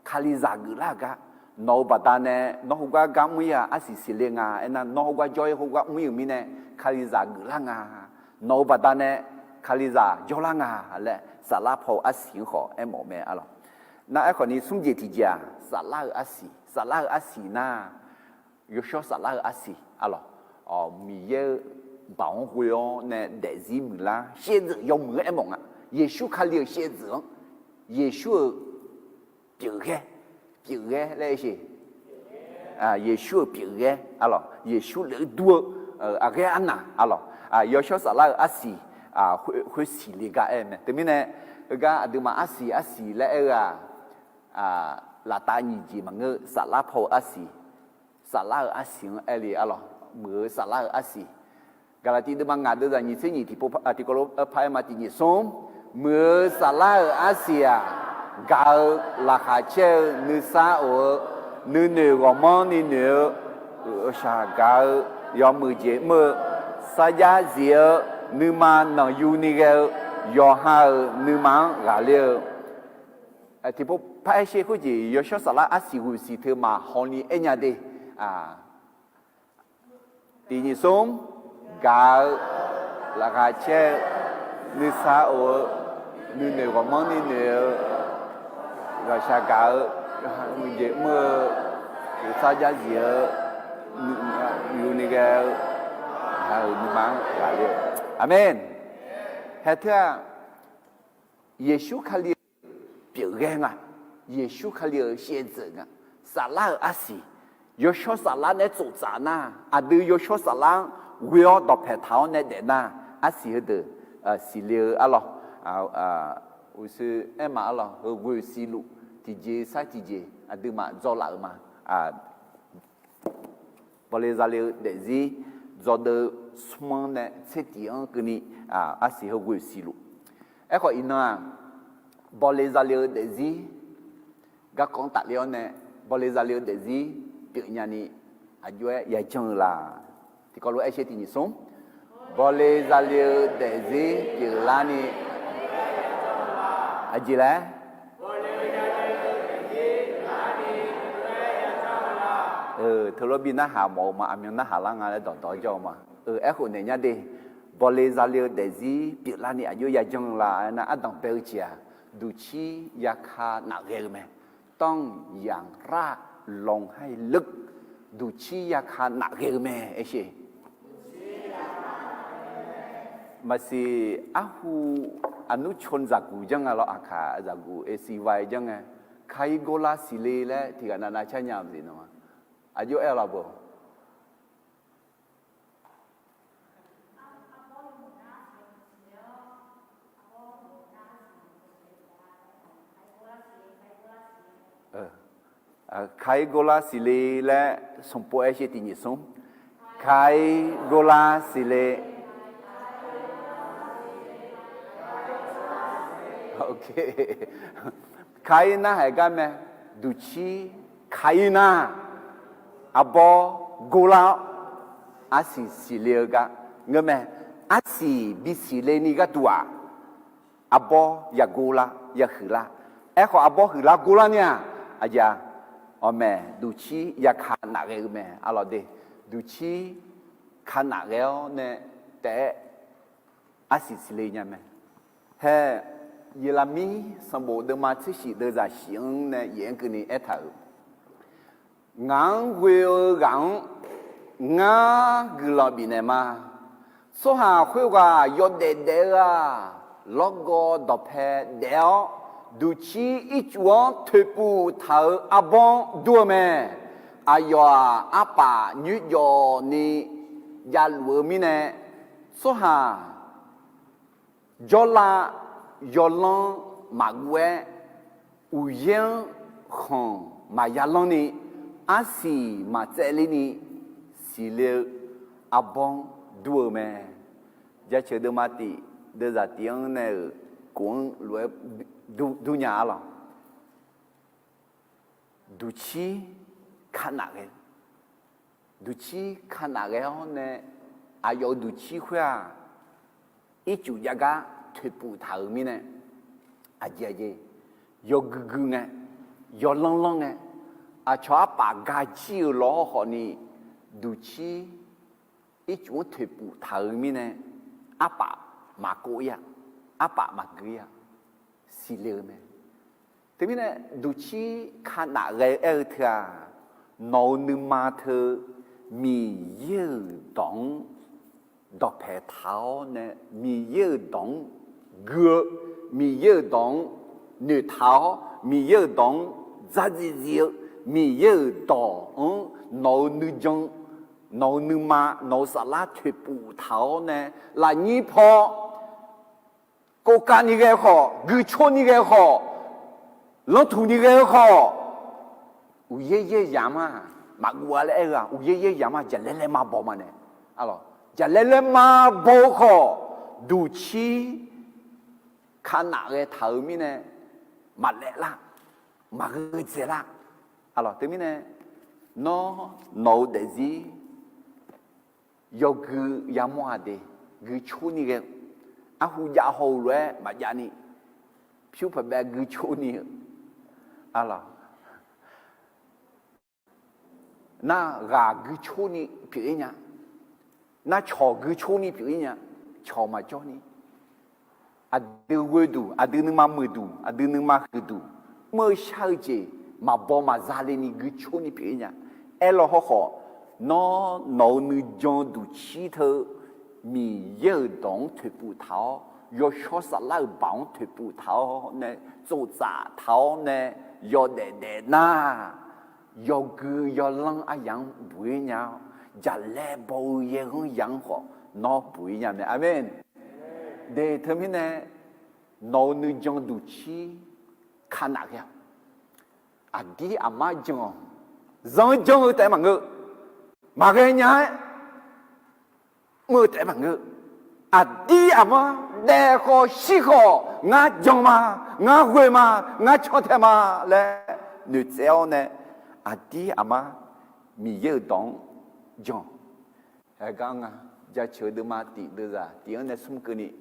Kalizaq geuflar-eu gar, nawq-euq baqdanae nawr heugar gar mr-ir-aq arsiq siqle nga. Aernar nawr heugar jawr-ir heugar mr-ir-euq mirnae kalizaq geuflar nga. Nawq-euq baqdanae kalizaq jawrlar nga laer saflar paw-eu arsiq-anr khawf aermawf mae arlawq. Nar aerkhawf ni smr jeq tiqjeq-aq, saflar-eu arsiq, saflar-eu arsiq nar, yawshawr saflar-eu arsiq arlawq. Miqyaer-eu baoq-anr ghoe-awr nae daefzir muiqlar shaevdzeuf yawmuiq-anr aermawf nga. Yeqsur Kali-euq shaevdzeuf-anr, Yeqsur-euq pyeufghaer, pyeufghaer laer aer sheq. Yeqsur-euq pyeufghaer arlawq, Yeqsur lef-eu dur-eu aqghaer arnaq arlawq. Yawshawr saflar-eu arsiq, khoer siqle gar aer mae. Teumirnae, heugar aqduimaf arsiq arsiq laer aer-eu-aq, laftav nyiq jeq maqngeur-eu saflar paw-eu arsiq, saflar-eu arsiq-anr aer le arlawq, muiq-eu saflar-eu arsiq. Gaqlaqtiv deuvma ngaq deuvzaq nyiq tser nyiq tiqpov, tiqkawv lof par aer ma tiq nyiq smr, muiq-eu saflar-euq arsiq-aq, gaq-eu laqkhaq caer-eu nuisar of-eu, nuinoeq ghawqmanrni noeq-eu, ghawqshaq gaq-eu, yawmuiq jeq mr-eu, sarjax zif-eu, nuima nanqyuni ghae-eu, yawqha-euq nuima-anr ghaqler-eu, tiqpov par aer sher khoerjeq yawshawr saflar arsiq ghoeq siq teu maqhaw ni aer nya de. Tiq nyiq smr, gaq-eu, laqkhaq caer-eu, nuisar of-eu, nuinoeq ghawqmanrni noeq-eu, ghawqshaq gaq-eu, yawqha-euq jeq mr-eu, sarjax zif-eu, yuni ghae-eu, ghaq-euq nuima-anr ghaqler-eu. Aqmeq. Hae teu-aq, Yeqsur Kali-euq pyeufghaer nga. Yeqsur Kali-euq shaevdzeuf nga. Saflar-euq arsiq, yawshawr saflar nae tsoftsaf nar, aqdui yawshawr saflar-anr ghoe-awr dawqpaeq taq-awr nae daef nar, arsiq heudeuq siqle-eu arlawq. Uqshoe aer ma arlawq, heu ghoeq siqluf tiqjeq sar tiqjeq aqduimaf dzawlaf-euq ma. Bawle zale-eu daefzir dzawdeuv smr-anr nae tser tiq-anr keuvni, arsiq heu ghoeq siqluf. Aerkhawf iqnan-aq, bawle zale-eu daefzir garkawv-anr tafler-awr nae, bawle zale-eu daefzir pyeufnya ni aqjox-aer yajanr-eu la? Tiqkawv lof-aer aer sher tiq nyiq smr. Bawle zale-eu daefzir pyeuflarni, aqjeq laer teulof bi narhaq mawf-eu ma, aqmyan narhaq lar nga laer dawqdawq-aer jawr-eu ma. Aerkhof naeq nya de. Bawle zale-eu daefzir pyeuflarni aqjox yajanr-eu la? Aernar, ardanq bae-eu jeq-aq, duqcir yaka nafghae-eu mae. ต้องอย่างราบรื่น duqcir yaka nafghae-eu mae aer sher. Maqsiq arhu aqnur con zaqguq janr nga lawr, aqkaq zaqguq aqsiq vai janr ngae, kari gorlar siqle laer tiqghaq navnav car nya-eu maqsiq nawr-a. Aqjox aer-eu lafbeuq. Kari gorlar siqle laer smq pov aer sher tiq nyiq smr. Kari gorlar siqle. Kari narhaq gar mae, duqcir kari nar, arbawr gor lar-awr, arsiq siqle-eu gar ngeur mae. Arsiq bisiqle ni gharduq-aq, arbawr ya gor lar, ya huiq lar. Aerkhawf, arbawr huiq lar gor lar ni-aq, aqjeq-aq, awqmaeq duqcir ya ka naf ghae-eu mae. Arlawq de, duqcir ka naf ghae-awr nae taef-aer arsiq siqle nya mae. Hae, Yeqlaqmir sanqbof deuvma tser shif deuvzaq shif-anr nae yaef-anr keuvni aertaq-euq, ngaq-anr ghoe-eu ghaq-anr ngar guiqlanq bifnaeq ma. Tsawrhaq khoerghaq yawdaef daef-eu-aq, lawrgawv dawqpae daef-awr, duqcir ircuf-anr toeqpuf taq-euq arbawr-anr dur-eu mae. Aqyawf-aq, arpaf nyoerjawv ni javluf-eu mirnae, tsawrhaq jawrlav yawlanr maqguv-aer, uqyaer-anr khanq maqya lanr ni, arsiq maqtsaev ler ni, siqle-eu arbawr-anr dur-eu mae. Jaceuq deuvma tif deuvzaq tif-anr nae-euq kof-anr lof-aer dur nya arlawq. Duqcir ka naf ghae, duqcir ka naf ghae-awr nae, aqyawf-euq duqcir khoer-aq, ircuf jav gar toeqpuf taq-euq mirnae, aqjeq aqjeq, yawgui gui ngae, yawlanr lanr ngae, aqcawq arpaf gajir-euq lawr hawrkhawf ni, duqcir ircuf-anr toeqpuf taq-euq mirnae, arpaf maqkov-ir-a, arpaf maqgui-ir-a, siqle-eu mae. Teumirnae duqcir ka naf ghae-eu aer-eu teu-aq, nawq-euq nuima teu Miqyaer-euq dawq-anr dawqpae taq-awr nae, Miqyaer-euq dawq-anr gui-eu, Miqyaer-euq dawq-anr noeqtaq-awr, Miqyaer-euq dawq-anr dzardziv dziv-eu, Miqyaer-euq dawq-anr nawq-euq nuijan, nawq-euq nuima, nawq-euq saflar toeqpuf taq-awr nae, lafnyir paw, kovkav ni ghae khawf, guicor ni ghae khawf, lanrtuq ni ghae-eu khawf, uqyaer yaer yamq-a, maqguv-a laer aer-eu-aq, uqyaer yaer yamq-a, jaqlaer laer ma baw ma nae. Arlawq, jaqlaer laer ma baw-eu khawf, duqcir ka naf ghae taq-euq mirnae, maqlaef lar, maqghae dzaeq lar. Arlawq, teumirnae, nawr nawq-eu daefzir yawgui yamawr-aq de, guicor ni ghae-eu, arhu jav haw-eu lof-aer maqjav ni, pyur paqbaev guicor ni-eu, arlawq, nar ghaq guicor ni pyeuf-ir nya, nar cawq guicor ni pyeuf-ir nya, cawq maqjawr ni, aqdui ghoeduq, aqdui nuima muiqduq, aqdui nuima huiqduq, mr-eu shar-eu jeq maqbaw maqza le ni guicor ni pyeuf-ir nya. Aerlaw hawrkhawf, nawr nawq-euq nuijan duqcir teu Miqyaer-euq dawq-anr toeqpuf taq-awr, yawshawr saflar-euq baoq-anr toeqpuf taq-awr nae, tsoftsaf taq-awr nae, yawdaef daef nar, yawgui yawlanr aryamq-anr buq-ir nya-awr, jaqlaer baw-eu yaerghanr yamq-anr khawf nawr buq-ir nya mae. Aqmeq. De teumirnae, nawq-euq nuijan duqcir ka naf ghae-awq. Aqdir aqmar jan-awq. Zanr janr-eu taef-aer maqngeur. Maqghae nya-aer mr-eu taef-aer maqngeur. Aqdir aqmar daef khawf shir khawf, ngar jan ma, ngar ghoe ma, ngar cantae ma laer noeqtsaev-awr nae, aqdir aqmar Miqyaer-euq dawq-anr jan-awq. Aergar nga, jaceuq deuvma tif deuvzaq tif-anr nae smr keuvni,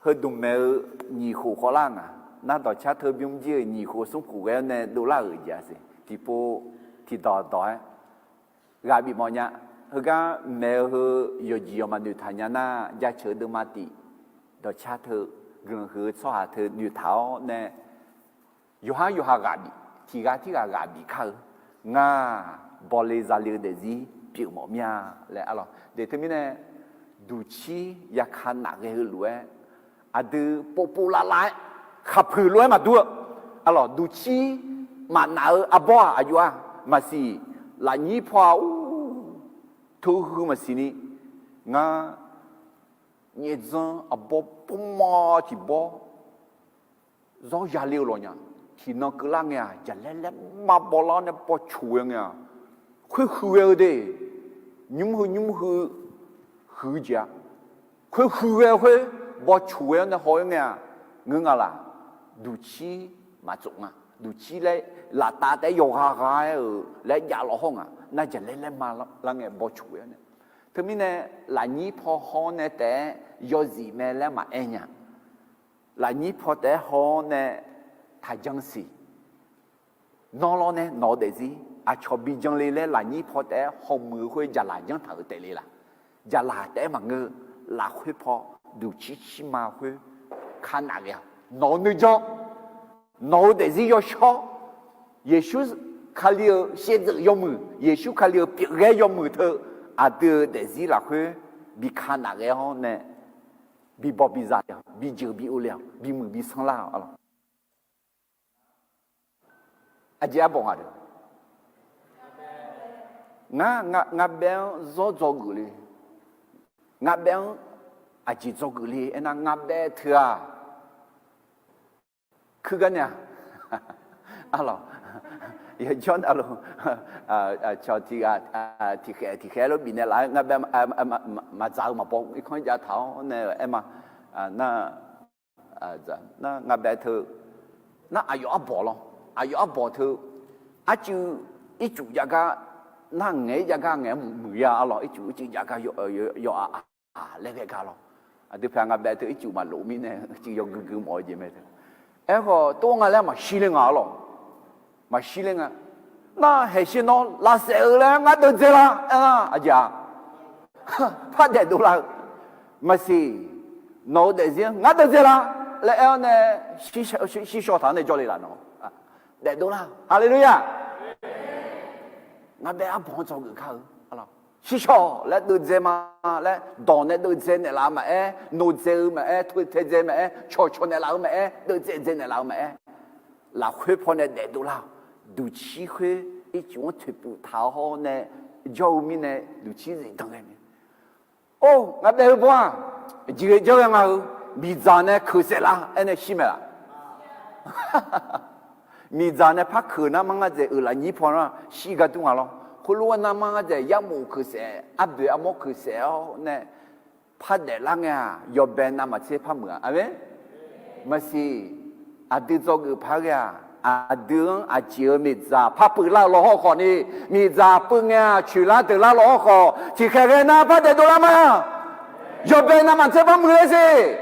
heudmq maeq-eu nyiq khof khawvlar nga. Nar dawqcar teu bymr jir-euq nyiq khof smr khof ghae-awr nae dovlar-euq jeq-a siq. Tiqpov tiqdawq dawq-aer ghaq bif mawf nya. Heugar maeq-eu heu yawqjeq yawqmaf noeqtaq nya nar, jaceuq deuvma tif dawqcar teu guiqlanq huiq-eu tsawrhaq teu noeqtaq-awr nae, yawqhar yawqha ghaq bif, tiq ghaq tirghaq ghaq bif kar-eu, ngar bawle zale-eu daefzir pyeuf mawf mir-a laer arlawq. De teumirnae, duqcir yaka naf ghae-eu lof-aer, aqdui povpov lavlav-aer khaqpuiq lof-aer maqdur-eu, arlawq, duqcir maqnaf-eu arbawr-aq aqjox-aq maqsiq, lafnyir paw-aq ur, teuhuiq maqsiq ni, ngar nyaefdzanr arbawr bawrma tiq bawr zawr yale-eu lawq nya. Tiqnan keuvlar ngae-aq, jaqlaer laer ma bawlar-awr nae bawcoq ghae ngae-aq, khoer huiq ghae-eu de, nymr heu nymr heu huiq-eu jeq-a, khoer huiq ghae-eu khoer bawcoq ghae-awr nae haw-aer ngae-aq, ngeur nga laq, duqcir maqtsof nga. Duqcir laer laftav taef-aer yawqghaq ghaq-aer-euq laer jav lawq hawr ngaq nar jaqlaer laer ma lar ngae bawcoq-aer nae. Teumirnae lafnyir paw haw-awr nae taef-aer yawzif mae laer maqaer nya. Lafnyir paw taef-aer haw-awr nae taqjan siq. Nawr lawr nae nawq-eu daefzir aqcawq bi jan le laer lafnyir paw taef-aer hawmuiq-eu khoer jaqlaq janr taq-euq taef le laq? Jaqlaq taef-aer maqngeur-eu, lafkhoer paw duqcir cir ma khoer ka naf ghae-a. Nawq-eu nuijan, nawq-eu daefzir yawshawr, Yeqsur Kali-euq shaevdzeuf yawmuiq, Yeqsur Kali-euq pyeufghae yawmuiq teu aqdui-euq daefzir lafkhoer bi ka naf ghae-awr nae bi baw bi za le-awq, bi jeuq bi ov le-awq, bimuiq bi sanrlar-awq. Aqjeq arbawq ngaq deuq, ngar, ngar baef-anr zawr dzawgeuf le. Ngar baef-anr aqjeq dzawgeuf le aernar, ngar baef teu-aq, kuir gar nae-a. Arlawq, yawjawr navluf, cawq tiq ghaq tiqkhaeq tiqkhaeq lof bifnaeq laf-aer ngar baef maqdzaq-eu maqbaw irkanr jav taq-awr nae aer ma. Nar, nar ngar baef teu, nar aqyawf arbawq lawr, aqyawf arbawq teu, arcuiv ircuf jav gar, nar ngaeq-aer jav gar ngaeq-aer muiq-a arlawq, ircuf ircuf jav gar yawf-a laer ghae gar lawr. Aqdui pyaeq ngar baef teu ircuf maqlof mirnae ircuf yawgui gui mawf-eu jeq mae teu. Aerkhawf tov nga laer maqshir ler nga arlawq. Maqshir ler nga. Nar haeqshir nawr lavsaef-eu laer ngar deuvdzae la aernar aqjeq-a, par daef dovlar-eu. Maqsiq, nawq-eu daefzir-anr ngar deuvdzae la laer aer-awr nae, shir shaw taq-awr nae jawr le laf nawq, daef dovlar-eu. Haleluya! Ngar baef arbawq-anr dzawgeuf kar-eu. Shir shaw laer deuvdzae ma laer dawq nae deuvdzae naeqlaf-eu maqaer, nodzae-eu maqaer, totaedzae maqaer, cawqcawq naeqlaf-eu maqaer, deuvdzae dzae naeqlaf-eu maqaer, lafkhoer pawnae daef dovlar-awq. Duqcir khoer ircuf-anr toeqpuf taq-awr hawr nae jawr-eu mirnae duqcir zifdan ghae mae. Or, ngar baef-eu baw-aq, jeqghae janr ghae nga-eu, miqdzaq nae keuq saef lar aer nae shir mae laf? Miqdzaq nae par keuq nar mar ngar dzaeq-euq lafnyir paw nar shir gar dur nga lawr. Khoerlof-aer nar mar ngar dzaeq yarmof keuq saef, arboeq armawr keuq saef-awr nae par daeflar ngae-aq, yawbae navmaqtser par muiq-a. Aqmeq. Maqsiq, aqdui dzawgeuf par ghae-aq, aqdui-anr aqjeq-euq miqdzaq par peuv lar-eu lawr hawr khawf ni, miqdzaq peuv ngae-aq coeqlar deuqlar lawr hawr khawf, tiqkhaeq ghae nar par daef dovlar ma. Yawbae navmaqtser par muiq ler siq.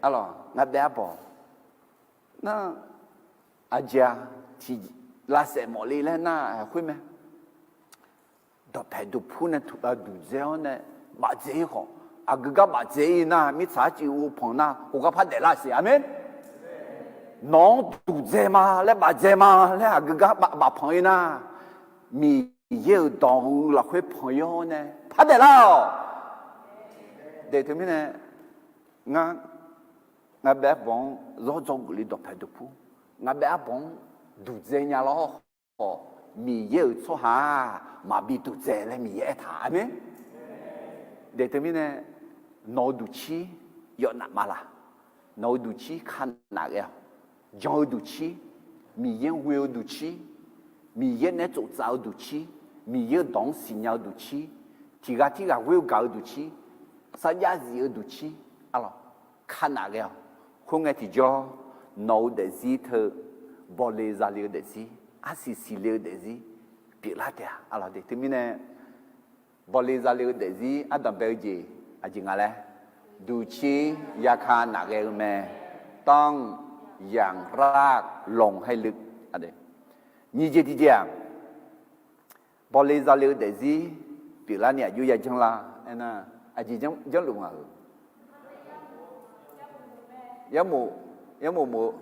Arlawq, ngar baef arbawq nar, aqjeq-a, tiq lavsaef mawf le laer nar khoer mae. Dawqpaeq dawqpur nae duqdzae-awr nae bafdzae-ir khawf, aqgeu gar bafdzae-ir nar mirtsaq arcuiv uvpanq nar khoergar par daeflar siq. Aqmeq. Nawq-anr duqdzae ma laer bafdzae ma laer aqgeu gar baf bafpanq-ir nar, Miqyaer-euq dawq-eu lafkhoer panq-ir-awr nae par daeflar-awq. Daeq teumirnae, ngar, ngar baef arbawq-anr zawr dzawgeuf le dawqpaeq dawqpur, ngar baef arbawq-anr duqdzae nya lawr hawr khawf, Miqyaer-euq tsawrhaq-aq maqbi duqdzae laer Miqyaer aertaq. Aqmeq. Daeq teumirnae, nawq-eu duqcir yawf naf ma laq? Nawq-eu duqcir ka naf ghae-awq. Jan-eu duqcir, Miqyaer-anr ghoe-eu duqcir, Miqyaer naeq-aer tsoftsaf-eu duqcir, Miqyaer-euq dawq-anr siqnya-eu duqcir, tiqghaq tirghaq ghoer-eu gaq-eu duqcir, sarjax zif-eu duqcir, arlawq, ka naf ghae-awq. Khoerngae tiqjawr, nawq-eu daefzir teu, bawle zale-eu daefzir, arsiq siqle-eu daefzir pyeuflar taef-a. Arlawq, daeq teumirnae, bawle zale-eu daefzir ardanqbae-eu jeq aqjeq nga laer, duqcir yaka naf ghae-eu mae, ต้องอย่างราบลงให้ลึก. Nyiq jeq tiqjeq-aq, bawle zale-eu daefzir pyeuflarni aqjox yajanr lar aernar, aqjeq janrluf ngaq-euq, yarmof, yarmof mof-eu,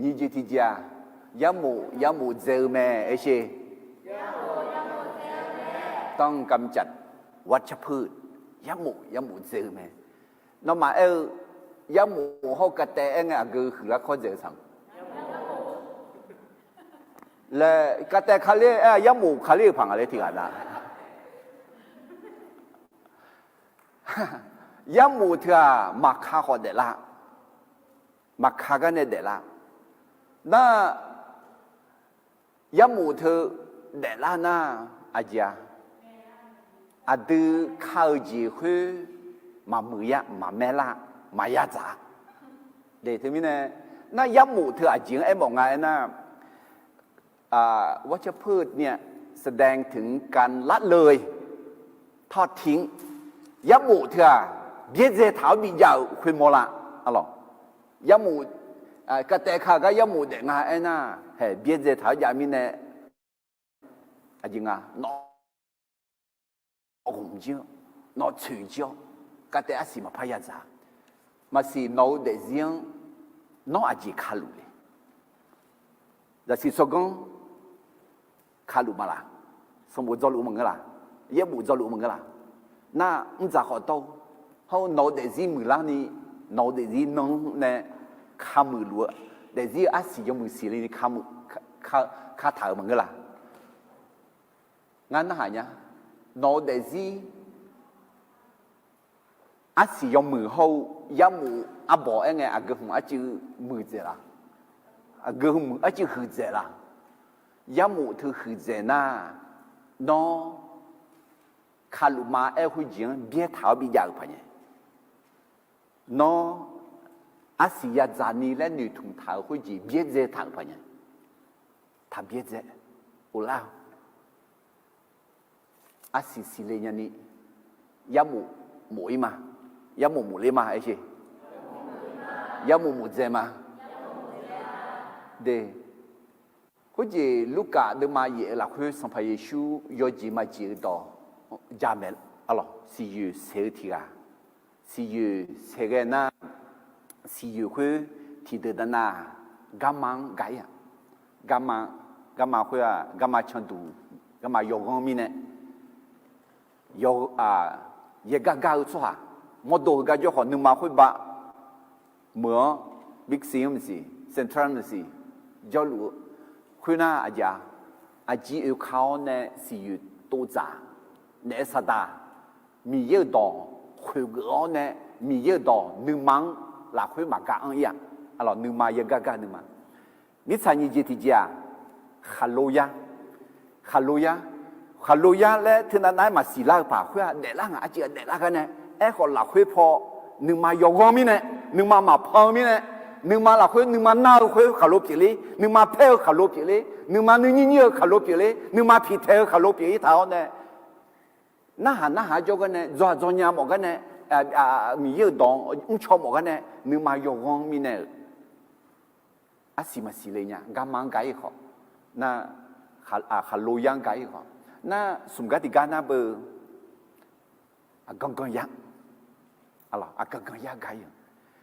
nyiq jeq tiqjeq-aq, yarmof yarmof dzae-eu mae. Aershe, ต้องกำจัดวัชพืช, yarmof yarmof dzae-eu mae. Nawmaf aer-eu yarmof hawr kataev aer ngae aqgeu huiqlar kawr dzaeq-eu tsaq laer, kataev kaler aer-a, yarmof kaler-euq paq nga laer tiqghaq na. Yarmof teu-aq maqka khawf daeflar, maqka gar nae daeflar. Nar, yarmof teu daeflar nar, aqjeq-a, aqdui ka-eu jeq khoer maqmuiq ya, maqmaer lar, maqya dzaq-a. Teumirnae, nar yarmof teu aqjeq-anr aermawf nga aernar, วัชพืชเนี่ย แสดงถึงการละเลย ทอดทิ้ง. Yarmof teu-aq, byaerdzae taq-awr bijav-euq khoermawr la. Arlawq, yarmof, kavtaev ka-eu gar yarmof daef nga aernar, haeq byaerdzae taq-awr jav mirnae, aqjeq nga, nawq ghawqmq jir-awr, nawq tsoeq jir-awr, kavtaev arsiq maqpar yadzaq. Maqsiq nawq-eu daefzir-anr nawr aqjeq kaluf le. Zaqsiq tsawrganr kaluf ma laq? Sanqbof dzawluf maqngeur laq? Yaerbof dzawluf maqngeur laq? Nar mrdzaq khawf dawr-eu, hawr-eu nawq-eu daefzir muiqlar ni, nawq-eu daefzir nanr nae kamuiq luf-eu, daefzir-eu arsiq yawmuiq siqle ni kamuiq, ka, kataq-euq maqngeur laq? Ngar narhaq nya. Nawq-eu daefzir arsiq yawmuiq hawr-eu yarmof arbawq aer ngae, aqgeu hmq arcuiv muiqdzaeq laq? Aqgeu hmq arcuiv huiqdzaeq laq? Yarmof teu huiqdzaeq nar, nawr kaluf ma aer khoerjeq-anr byaertaq-awr bijav-euq paq nya. Nawr arsiq yadzaq ni laer noeqtmq taq-euq khoerjeq byaerdzae taq-euq paq nya. Taq byaerdzae, of lar-eu. Arsiq siqle nyani, yarmof mof-ir ma. Yarmof mof ler ma aer sher. Yarmof mof dzae ma. De, khoerjeq Lurkaf deuvma yaef-eu lafkhoer Sanqpaq Yeqsur yawjeq maqjeq-eu dawq jamaeq, arlawq, siqyoeq saeq-eu tiq ghaq. Siqyoeq saeq ghae nar, siqyoeq khoer tiqdeuq danav-aq, garma-anr ga-ir-aq. Garma, garma khoer-aq, garma canduq, garma yawghanr mirnae, yaw, yaergar gar-eu tsawrhaq, mawrdo heugar jawr khawf nuima khoer ba meuq-anr, Big C-anr maqsiq, Central maqsiq, jawrluf-eu khoernar aqjeq-a, aqjeq oeka-awr nae siqyoeq tovdzaq, naef saqdaq, Miqyaer-euq dawq khoeqgeuf-awr nae, Miqyaer-euq dawq nuima-anr lafkhoer maqgar anr-ir-aq. Arlawq, nuima yaergar gar nuima. Mirtsaq nyiq jeq tiqjeq-aq, khaqlo yar. Khaqlo yar, khaqlo yar laer teunav nav-aer maqsiq lar-eu paq khoer-aq, daeflar ngaq arcuiv-aq daeflar gar nae, aerkhawf lafkhoer paw nuima yawghanr mirnae, nuima maqpan-eu mirnae, nuima lafkhoer nuima nar-eu khoer khaqlo pyeufler, nuima paer-eu khaqlo pyeufler, nuima nuinyir nyir-eu khaqlo pyeufler, nuima piqtaeq-eu khaqlo pyeuf-ir taq-awr nae, narhaq narhaq-aer jawr gar nae, dzawq-aq dzawnya mawf gar nae, Miqyaer-euq dawq-anr mrcaw mawf gar nae, nuima yawghanr mirnae-euq arsiq maqsiq le nya. Garma-anr ga-ir khawf, nar, khaqlo yar-anr ga-ir khawf, nar smq gar tiqgar nar beu, aqgan gan yar, aqgan gan yar ga-ir-euq,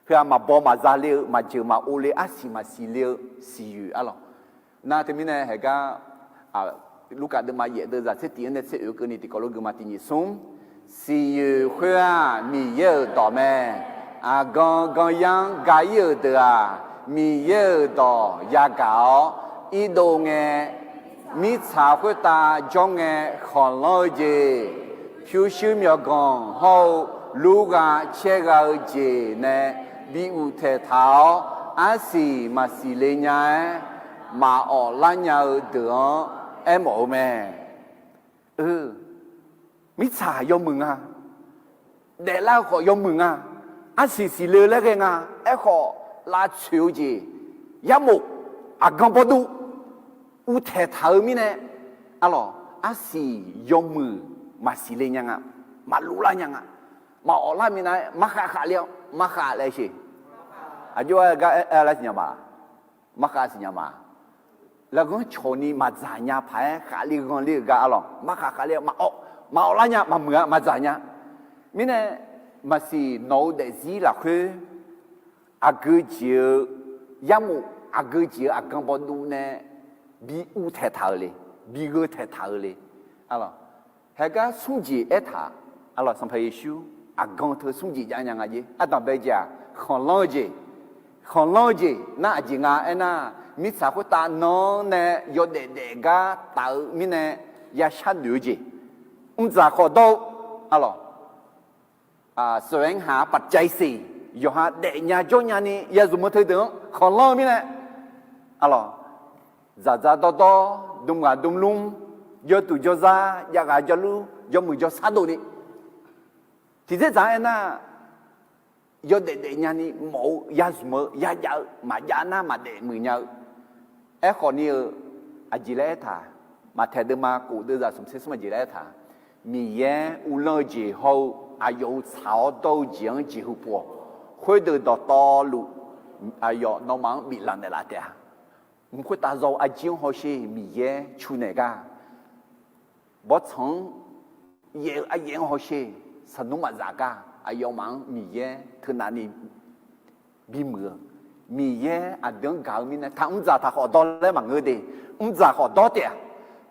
heu-aq maqbaw maqza le-eu, maqjeuq maqov le, arsiq maqsiq le-eu siqyoeq arlawq. Nar teumirnae haeqgar, Lurkaf deuvma yaef deuv zaq tser tiq-anr nae tser oeq keuvni tiqkawv lof geufma tiq nyiq smr, siqyoeq khoer-aq Miqyaer-euq dawq mae. Aqgan gan yar-anr ga-ir-euq deuq-aq, Miqyaer-euq dawq yagaq-awr irdov ngae, mirtsaq khoertav jawr ngae khanqlanr-eu jeq, pyurshuir myawqganq hawr-eu lurgha caergha-eu jeq nae bi uqtaeq taq-awr, arsiq maqsiq le nya-aer, maqawf lar nya-eu deuq-anr aermawf-eu mae. Mirtsaq yawmuiq nga, daeflar-eu khawf yawmuiq nga, arsiq siqle-eu laer ghae nga, aerkhawf lavtsoeq-eu jeq, yarmof, aqgan bawrdur, uvtaeq taq-eu mirnae, arlawq, arsiq yawmuiq maqsiq le nya nga, maqluf lar nya nga, maqawf lar minav-aer markhav khav ler-awr markhav laer sheq. Aqjox-aer gar aer lar siqnya ma, markhav siqnya ma. Lafghanr cawqni maqdzaq nya paq-aer khavler ghanler-eu gar arlawq, markhav khav ler-awr maqawf, maqawf lar nya, maqmuiq-a maqdzaq nya. Mirnae maqsiq nawq-eu daefzir lafkhoer aqgeu jeq-eu yarmof, aqgeu jeq-eu aqgan bawduv nae bi uvtaeq taq-euq le, bi gheu taeq taq-euq le. Arlawq, haegar smr jeq aertaq, arlawq, Sanqpaq Yeqsur aqgan teu smr jeq jav nya nga jer. Ardanq bae jeq-aq, khanqlanr-eu jeq, khanqlanr-eu jeq nar aqjeq nga aernar, mirtsaq khoertav nan-anr nae yawdaef daef gar taf-eu mirnae ya sharnoeq-eu jeq, mrdzaq khawf dawr-eu, arlawq, แสวงหาปัจจัยสี่ yawqha daefnya jawrnya ni ya zmq-eu teudeuq-anr khanqlanr-eu mirnae, arlawq, dzaqdzaq dawrdawr, dmghaq dmlmr, jawrduq jawrzar, javghaq javlur, jawrmuiq jawrsar dov ni, tiqdzerdzaq-anr aernar, yawdaef daef nyani mawf-eu ya zmq-eu ya jav-eu maqjav nar maqdaef muiq nya-eu. Aerkhawf ni-eu aqjeq laer aertaq, Maqtaeq deuvma kof deuvzaq smq tser smr aqjeq laer aertaq, Miqyaer uvlanr-eu jeq hawr-eu aqyawf-euq tsaq-awr dawr-eu jeq-anr jeqhu pov-awq. Khoerdeuq dawqtawvluf aqyawf nawmaf-anr biflanq naeqlaf taef-a. Mq khoertav zaw-eu arjir-anr hawsher Miqyaer cu naeq gar, bawrtsanq-anr yaef-eu aryaef-anr hawsher sanqnmr maqzaf gar aqyawfmaf-anr Miqyaer teunav ni bimuiq-eu, Miqyaer aqdui-anr gaq-eu mirnae taq mrdzaq taq khawf dawr laer maqngeur de. Mrdzaq khawf dawr taef-a.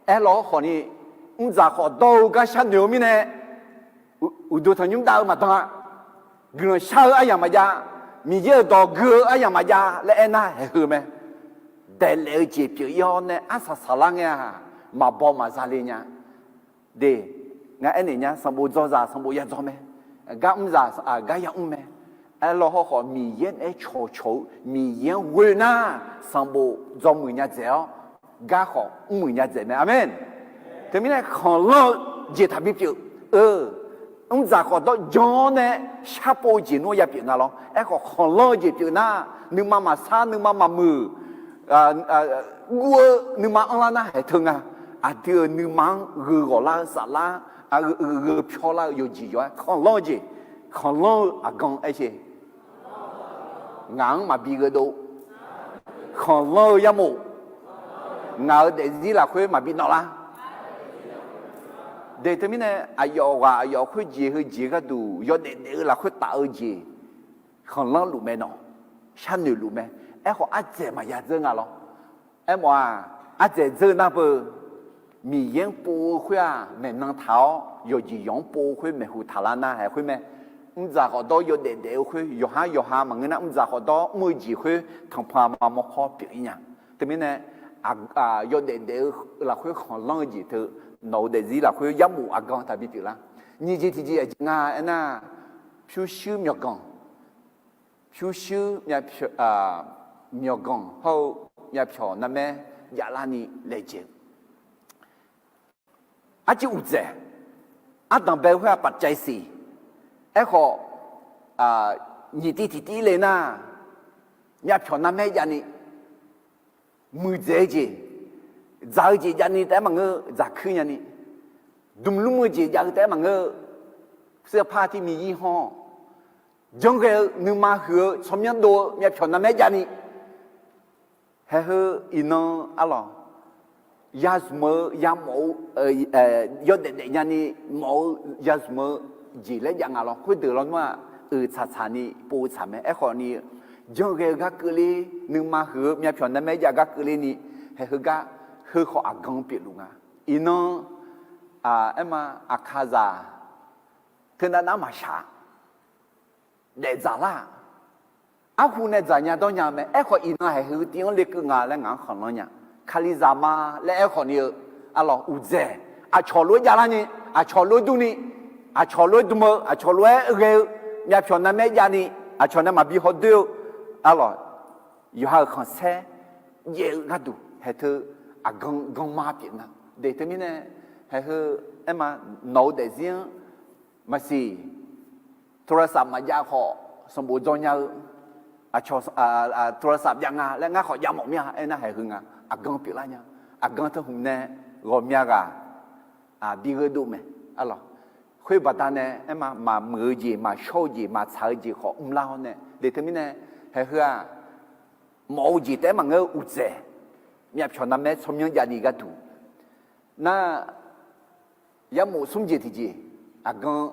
Aerlawr khawf ni, mrdzaq khawf dawr-eu gar sharnoeq-eu mirnae, uqduq tanqnymr dav-eu maqdan-a. Guiqlanq shar-eu aryamq maqjav, Miqyaer-euq dawq gui-eu aryamq maqjav laer aernar haeqheu mae. Daeqlaef-eu jeq pyeuf-ir-awr nae arsaq saqlar ngae-aq, maqbaw maqza le nya. De, ngar aernaeq nya, sanqbof dzawzaq sanqbof ya dzaw mae. Gar mrzaq gar ya mr mae. Aerlawr hawrkhawf Miqyaer naeq-aer cawqcawq-eu Miqyaer-anr ghoe nar, sanqbof dzawmuiq nya dzaeq-awr, gar khawf mrmuiq nya dzaeq mae. Aqmeq. Teumirnae khanqlanr-eu jeq taqbi pyeuf-eu, mrdzaq khawf dawr jan-awr nae sharpov-eu jeq nmr ya pyeuf nga lawr. Aerkhawf khanqlanr-eu jeq pyeuf nar, nuima maqsar nuima maqmuiq, guv-eu nuima anrlar nar haeq teu nga. Aqdui-euq nuima-anr gheu ghawq lar-eu saflar, gheu pyawr lar-eu yawqjeq yawq-aer khanqlanr-eu jeq, khanqlanr-eu aqgan aer sher. Ngaq-anr maqbi gheudov. Khanqlanr-eu yarmof. Ngaq-euq daefzir lafkhoer maqbi nawvlar. De teumirnae aqyawf ghaq aqyawf khoerjeq heujeq gharduq yawdaef daef-eu lafkhoer taf-eu jeq khanqlanr luf mae nawq. Sharnoeq luf mae. Aerkhawf ardzaeq maqya dzeur nga lawr. Aermawf-aq, ardzaeq dzeur nar beu, Miqyaer-anr pov-eu khoer-aq maeqnan taq-awr yawqjeq yawq-anr pov-eu khoer maeqhu taqlar nar haeq khoer mae. Mrdzaq khawf dawr yawdaef daef-eu khoer yawqhar yawqha maqngeur nar mrdzaq khawf dawr mr-eu jeq khoer tanqpanq aqma mawrkawr pyeuf-ir nya. Teumirnae yawdaef daef-eu lafkhoer khanqlanr-eu jeq teu, nawq-eu daefzir lafkhoer yarmof aqgan taqbi pyeuflar. Nyiq jeq tiqjeq aqjeq nga aernar, pyurshuir myawqganq, pyurshuir myawqganq hawr-eu myavpyawq narmaer javlarni laejae-eu arciv uqdzaeq, ardanq bae-eu khoer-aq pafcav siq. Aerkhawf, nyiq tiv tiqtiv le nar, myavpyawq narmaer javni, muiqdzaeq-eu jeq, dzaq-eu jeq javni taef-aer maqngeur, dzaqkuir nyani, dmqlmr-eu jeq jav-eu taef-aer maqngeur, sirpar tiq miqyir haw, janrghae-eu nuima huiq-eu tsawrmyanr dov-eu myavpyawq narmaer javni, haeqheu iqnan arlawq, ya zmq-eu ya mawf-eu, yawdaef daef nyani mawf-eu ya zmq-eu jeq laer jav nga lawr. Khoerdeuq lawnmr-aq, euq tsaq tsaq ni pov-eu tsaq mae. Aerkhawf ni, janrghae-eu gar keuvler, nuima huiq-eu myavpyawq narmaer jav gar keuvler ni, haeqheu gar, heu khawf aqgan pyeufluf nga. Iqnan, aerma, aqkaqzaq teunav nav maqshaq, daefdzaq lar-aq, arhu nae dzaq nya dawr nya mae. Aerkhawf iqnan haeqheu tiv-anr lekeuv nga laer ngaq-anr khanqlanr nya. Kalizaq ma laer aerkhawf ni-eu, arlawq uqdzaeq, aqcawq lof-aer javlarni, aqcawq lof-aer durni, aqcawq lof-aer dm-eu, aqcawq lof-aer ghae-eu, myavpyawq narmaer javni, aqcawq nae maqbi hawdoer-eu, arlawq, yawqha-euq khanqsaer jaev-eu gharduq haeqteu aqgan ganma pyeuf nga. De teumirnae, haeqheu aerma, nawq-eu daefzir-anr maqsiq, โทรศัพท์ maqjav khawf sanqbof dzaw nya-eu, aqcawq โทรศัพท์ jav nga laer ngar khawf jav mawf mir-a aernar haeqheu nga. Aqgan pyeuflar nya. Aqgan teu hmq nae ghawqmya ghaq bi gheudov mae, arlawq. Khoer baqdanae aerma, maqmuiq-eu jeq, maqshawr-eu jeq, maqtsaq-eu jeq khawf mrlar-awr nae, de teumirnae, haeqheu-aq, mawf-eu jeq taef-aer maqngeur-eu uqdzaeq, myavpyawq narmaer tsawrmyanr javni gharduq nar, yarmof smr jeq tiqjeq, aqgan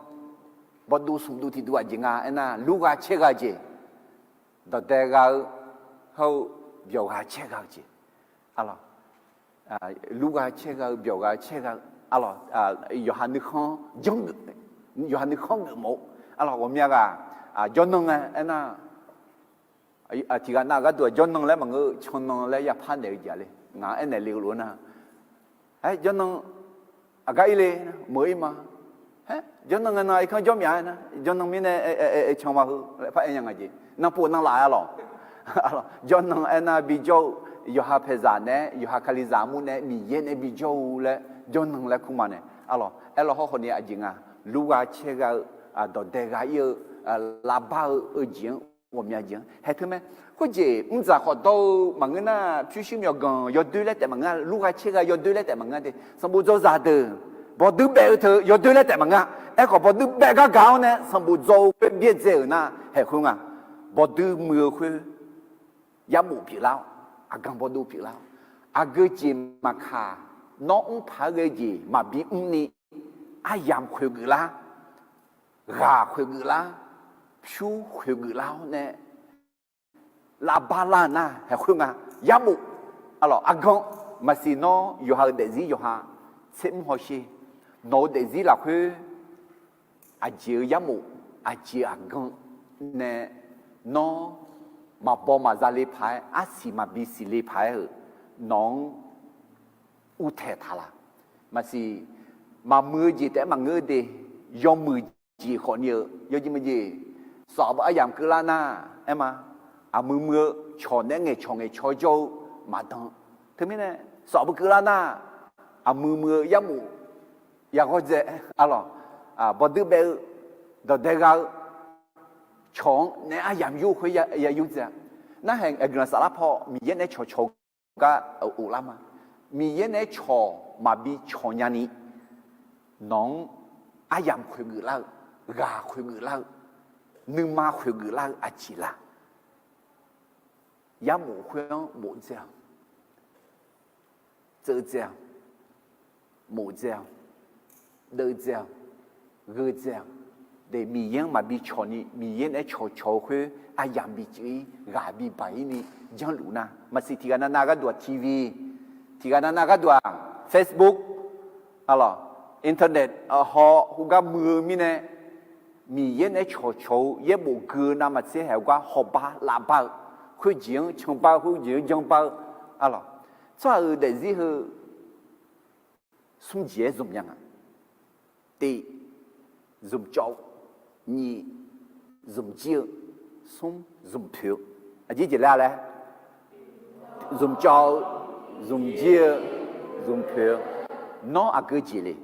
bawduv smq duv tiqduv aqjeq nga aernar, lurgha caergha-eu jeq, dawqdae gha-eu, hawr-eu byawqgha caergha-eu jeq, arlawq, lurgha caergha-eu byawqgha caergha-eu, arlawq, yawqha nuikhanr janrgeuf, yawqha nuikhanr geufmawf-eu, arlawq, ghawqmya ghaq, jawrnan-aer aernar, tiqghaq nav gharduq-aq jawrnan laer maqngeur-eu cannan laer yapar naeq-eu jeq-a le. Ngaq-anr aernaeq le-eu lof-aer nar, aer jawrnan aqgar ir le, meuq ir ma. Aer jawrnan ngae nan irkanr jawr myaq-aer nar, jawrnan mirnae can ma heu laer par aer nya nga jeq. Nanpov nanlaf-aer lawq. Jawrnan aernar bijawr-eu, yawqha paeqzaq naeq-aer, yawqha kalizaq mur nae-aer, Miqyaer nae bijawr-eu laer jawrnan laer kur ma nae, arlawq, aerlawr hawrkhawf ni aqjeq nga, lurgha caergha-eu, dawqdae gha ir-eu, lavbar-eu jeq-anr ghawqmya jeq-anr haeq teu mae. Khoerjeq mrdzaq khawf dawr-eu maqngeur nar, pyurshuir myawqganq yawdoer laer taef maqngeur, lurgha caergha yawdoer laer taef maqngeur de. Sanqbof dzawzaq deuq bawqdui baef-eu teu yawdoer laer taef maqngeur. Aerkhawf bawqdui baef gargaq-awr nae sanqbof dzaw-eu khoer byaerdzae-euq nar haeq khoer nga. Bawqdui muiq-eu khoer yarbof pyeuflar-awr, aqgan bawqdui pyeuflar-awr, aqgeu jeq maqkaq, nawr mr paq-aer ghae jeq maqbi mrni, aryamq khoeqgeuf lar, ghaq khoeqgeuf lar, pyur khoeqgeuf lar-awr nae lavbar lar-eu nar haeq khoer nga. Yarbof, arlawq, aqgan, maqsiq nawr yawqha-euq daefzir yawqha tser mr hawsher, nawq-eu daefzir lafkhoer aqjeq-eu yarbof, aqjeq-eu aqgan nae nawr maqbaw maqza le paq-aer, arsiq maqbi siqle paq-aer-euq nawq-anr uvtaeq taq laq. Maqsiq, maqmuiq-eu jeq taef-aer maqngeur de, yawmuiq jeq khawfni-eu yawjeq maqjeq, sawf beu aryamq keuvlar nar, aer ma, aqmuiq muiq-eu cawq naeq-aer ngaeqcawq ngaeqcawq jawr-eu maqdan. Teumirnae sawf beu keuvlar nar, aqmuiq muiq-eu yarbof yaghawr dzae, arlawq, bawqdui baef-eu, dawqdae gha-eu cawq-anr naeq-aer aryamq yur khoer ya yur dzae-a. Narhaq guiqlanq saflar paw Miqyaer naeq-aer cawqcawq-eu gar of lar ma. Miqyaer naeq-aer cawq maqbi cawq nyani, nawq-anr aryamq khoeqgeuf lar-eu, ghaq khoeqgeuf lar-eu, nuima khoeqgeuf lar-eu aqjeq la? Yarbof khoer-anr bof dzae-awq, tseuv dzae-awq, mof dzae-awq, deuv dzae-awq, gheu dzae-awq. De, Miqyaer-anr maqbi cawqni, Miqyaer naeq-aer cawqcawq-eu khoer aryamq bi cuiv-ir, ghaq bi baq-ir ni janrluf nar, maqsiq tiqghaq navnav gharduq-aq TV, tiqghaq navnav gharduq-aq Facebook, arlawq, internet haw khoergar muiq-eu mirnae, Miqyaer naeq-aer cawqcawq-eu yaerbof gui-eu navmaqtser haeq-eu gar hawbar lavbar-eu, khoerjeq-anr canbar-eu, khoerjeq-anr janrbar-eu, arlawq, tsawrhaq-euq daefzir heu smr jeq-aer zmq nya nga. Tiq, zmqcawv-eu. Nyiq, zmqjir-eu. Smr, zmqpoeq-eu. Aqjeq jeq laer-a laer? Zmqcawv-eu, zmqjir-eu, zmqpoeq-eu. Nawr aqgeu jeq le?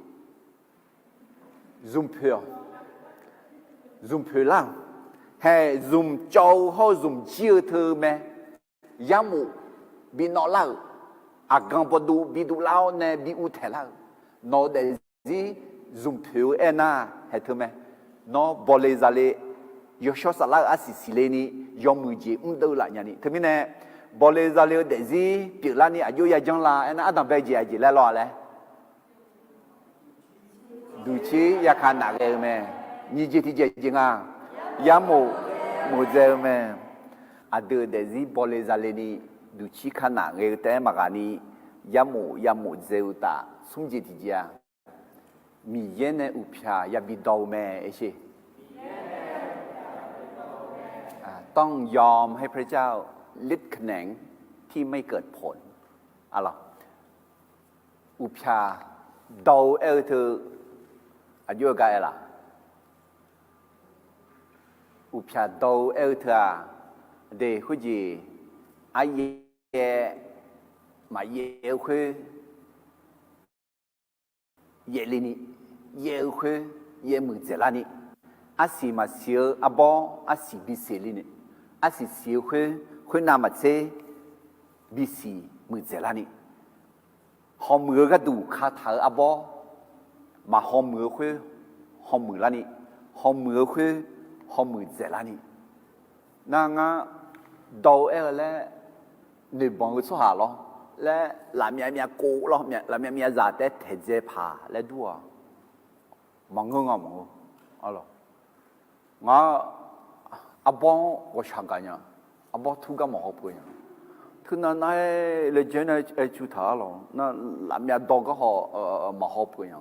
Zmqpoeq-awq. Zmqpoeq lar-euq. Haeq zmqcawv-eu hawr-eu zmqjir-eu teu mae. Yarmof bi nawvlar-euq, aqgan bawduv bi duvlar-awr nae bi uvtaeq lar-euq, nawq-eu daefzir zmqpoeq-eu aernar haeq teu mae. Nawr bawle zale, yawshawr saflar-eu arsiq siqle ni, yawmuiq jeq mrdeuv laf nyani. Teumirnae, bawle zale-eu daefzir pyeuflarni aqjox yajanr la aernar, ardanqbae jeq aqjeq laer lawr-a laer? Duqcir yaka naf ghae-eu mae. Nyiq jeq tiqjeq jeq nga. Yarmof mof dzae-eu mae. Aqdui-euq daefzir bawle zale ni, duqcir ka naf ghae-eu taef-aer maqghaq ni, yarmof yamof dzae-eu taf smr jeq tiqjeq-a? Miqyaer nae uqpyaq yabi dawq-eu mae, ersher. ต้องยอมให้พระเจ้าเลือกแขนงที่ไม่เกิดผล Arlawq, uqpyaq dawq-eu aer-eu teu aqjox-aer gar aer laf? Uqpyaq dawq-eu aer-eu teu-aq, de khoerjeq aryaer maqyaer-eu khoer yaerle ni, yaer-eu khoer yaermuiq dzaeqlar ni, arsiq maqsiq-eu arbawr arsiq bisiq le ni, arsiq siq-eu khoer, khoernav maqtser bisiq muiqdzaeqlar ni, hawmuiq-eu gharduq kataq-eu arbawr maqhawmuiq-eu khoer hawmuiq larni, hawmuiq-eu khoer hawmuiq dzaeqlar ni. Nar ngar dawq-eu aer-eu laer noeqbanq-eu tsawrhaq lawr laer, lafmyav myav kov lawr, lafmyav myav zaq taef-aer taeqdzae paq laer dur-aq, maqngeur nga maqngeur. Arlawq, ngar arbawr-anr ghawqshaq gaq nya, arbawr tur gar maqhaw peuq nya. Teunav nar-aer laejae nar-aer cu taq-a lawq, nar lafmyav dawq gar haw maqhaw peuq nya.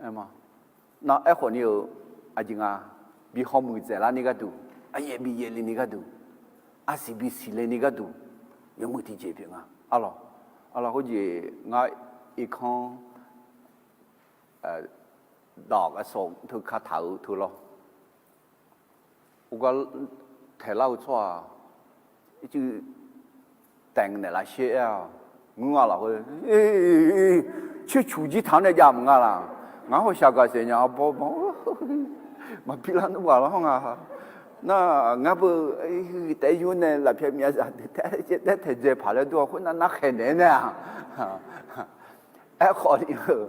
Aer ma, nar aerkhawf ni-euq aqjeq nga, bi hawmuiq dzaeqlar ni gharduq, aryaer bi yaerle ni gharduq, arsiq bisiq le ni gharduq, yawmuiq tiqjeq pyeuf nga. Arlawq, arlawq khoerjeq ngar irkanr dawq aqsawq teu kataq-eu teu lawr, khoergar taeqlar-eu tsawrhaq ircuf taef naeqlaf sher aer-awq. Ngeur nga lafkhoer, coer cuq jir taq-anr nae jav mq nga laq. Ngar hawshaq gaqsaef nya arbawr ban Maqbi lar nmr ghaq lar hawr nga. Nar ngar beu taef-aer yur nae lafpyav myav zaq deuq taef-aer taedzae paq laer dur-awr khoernar narkhaeq naeq-aer nae-aq, aerkhawf ni-eu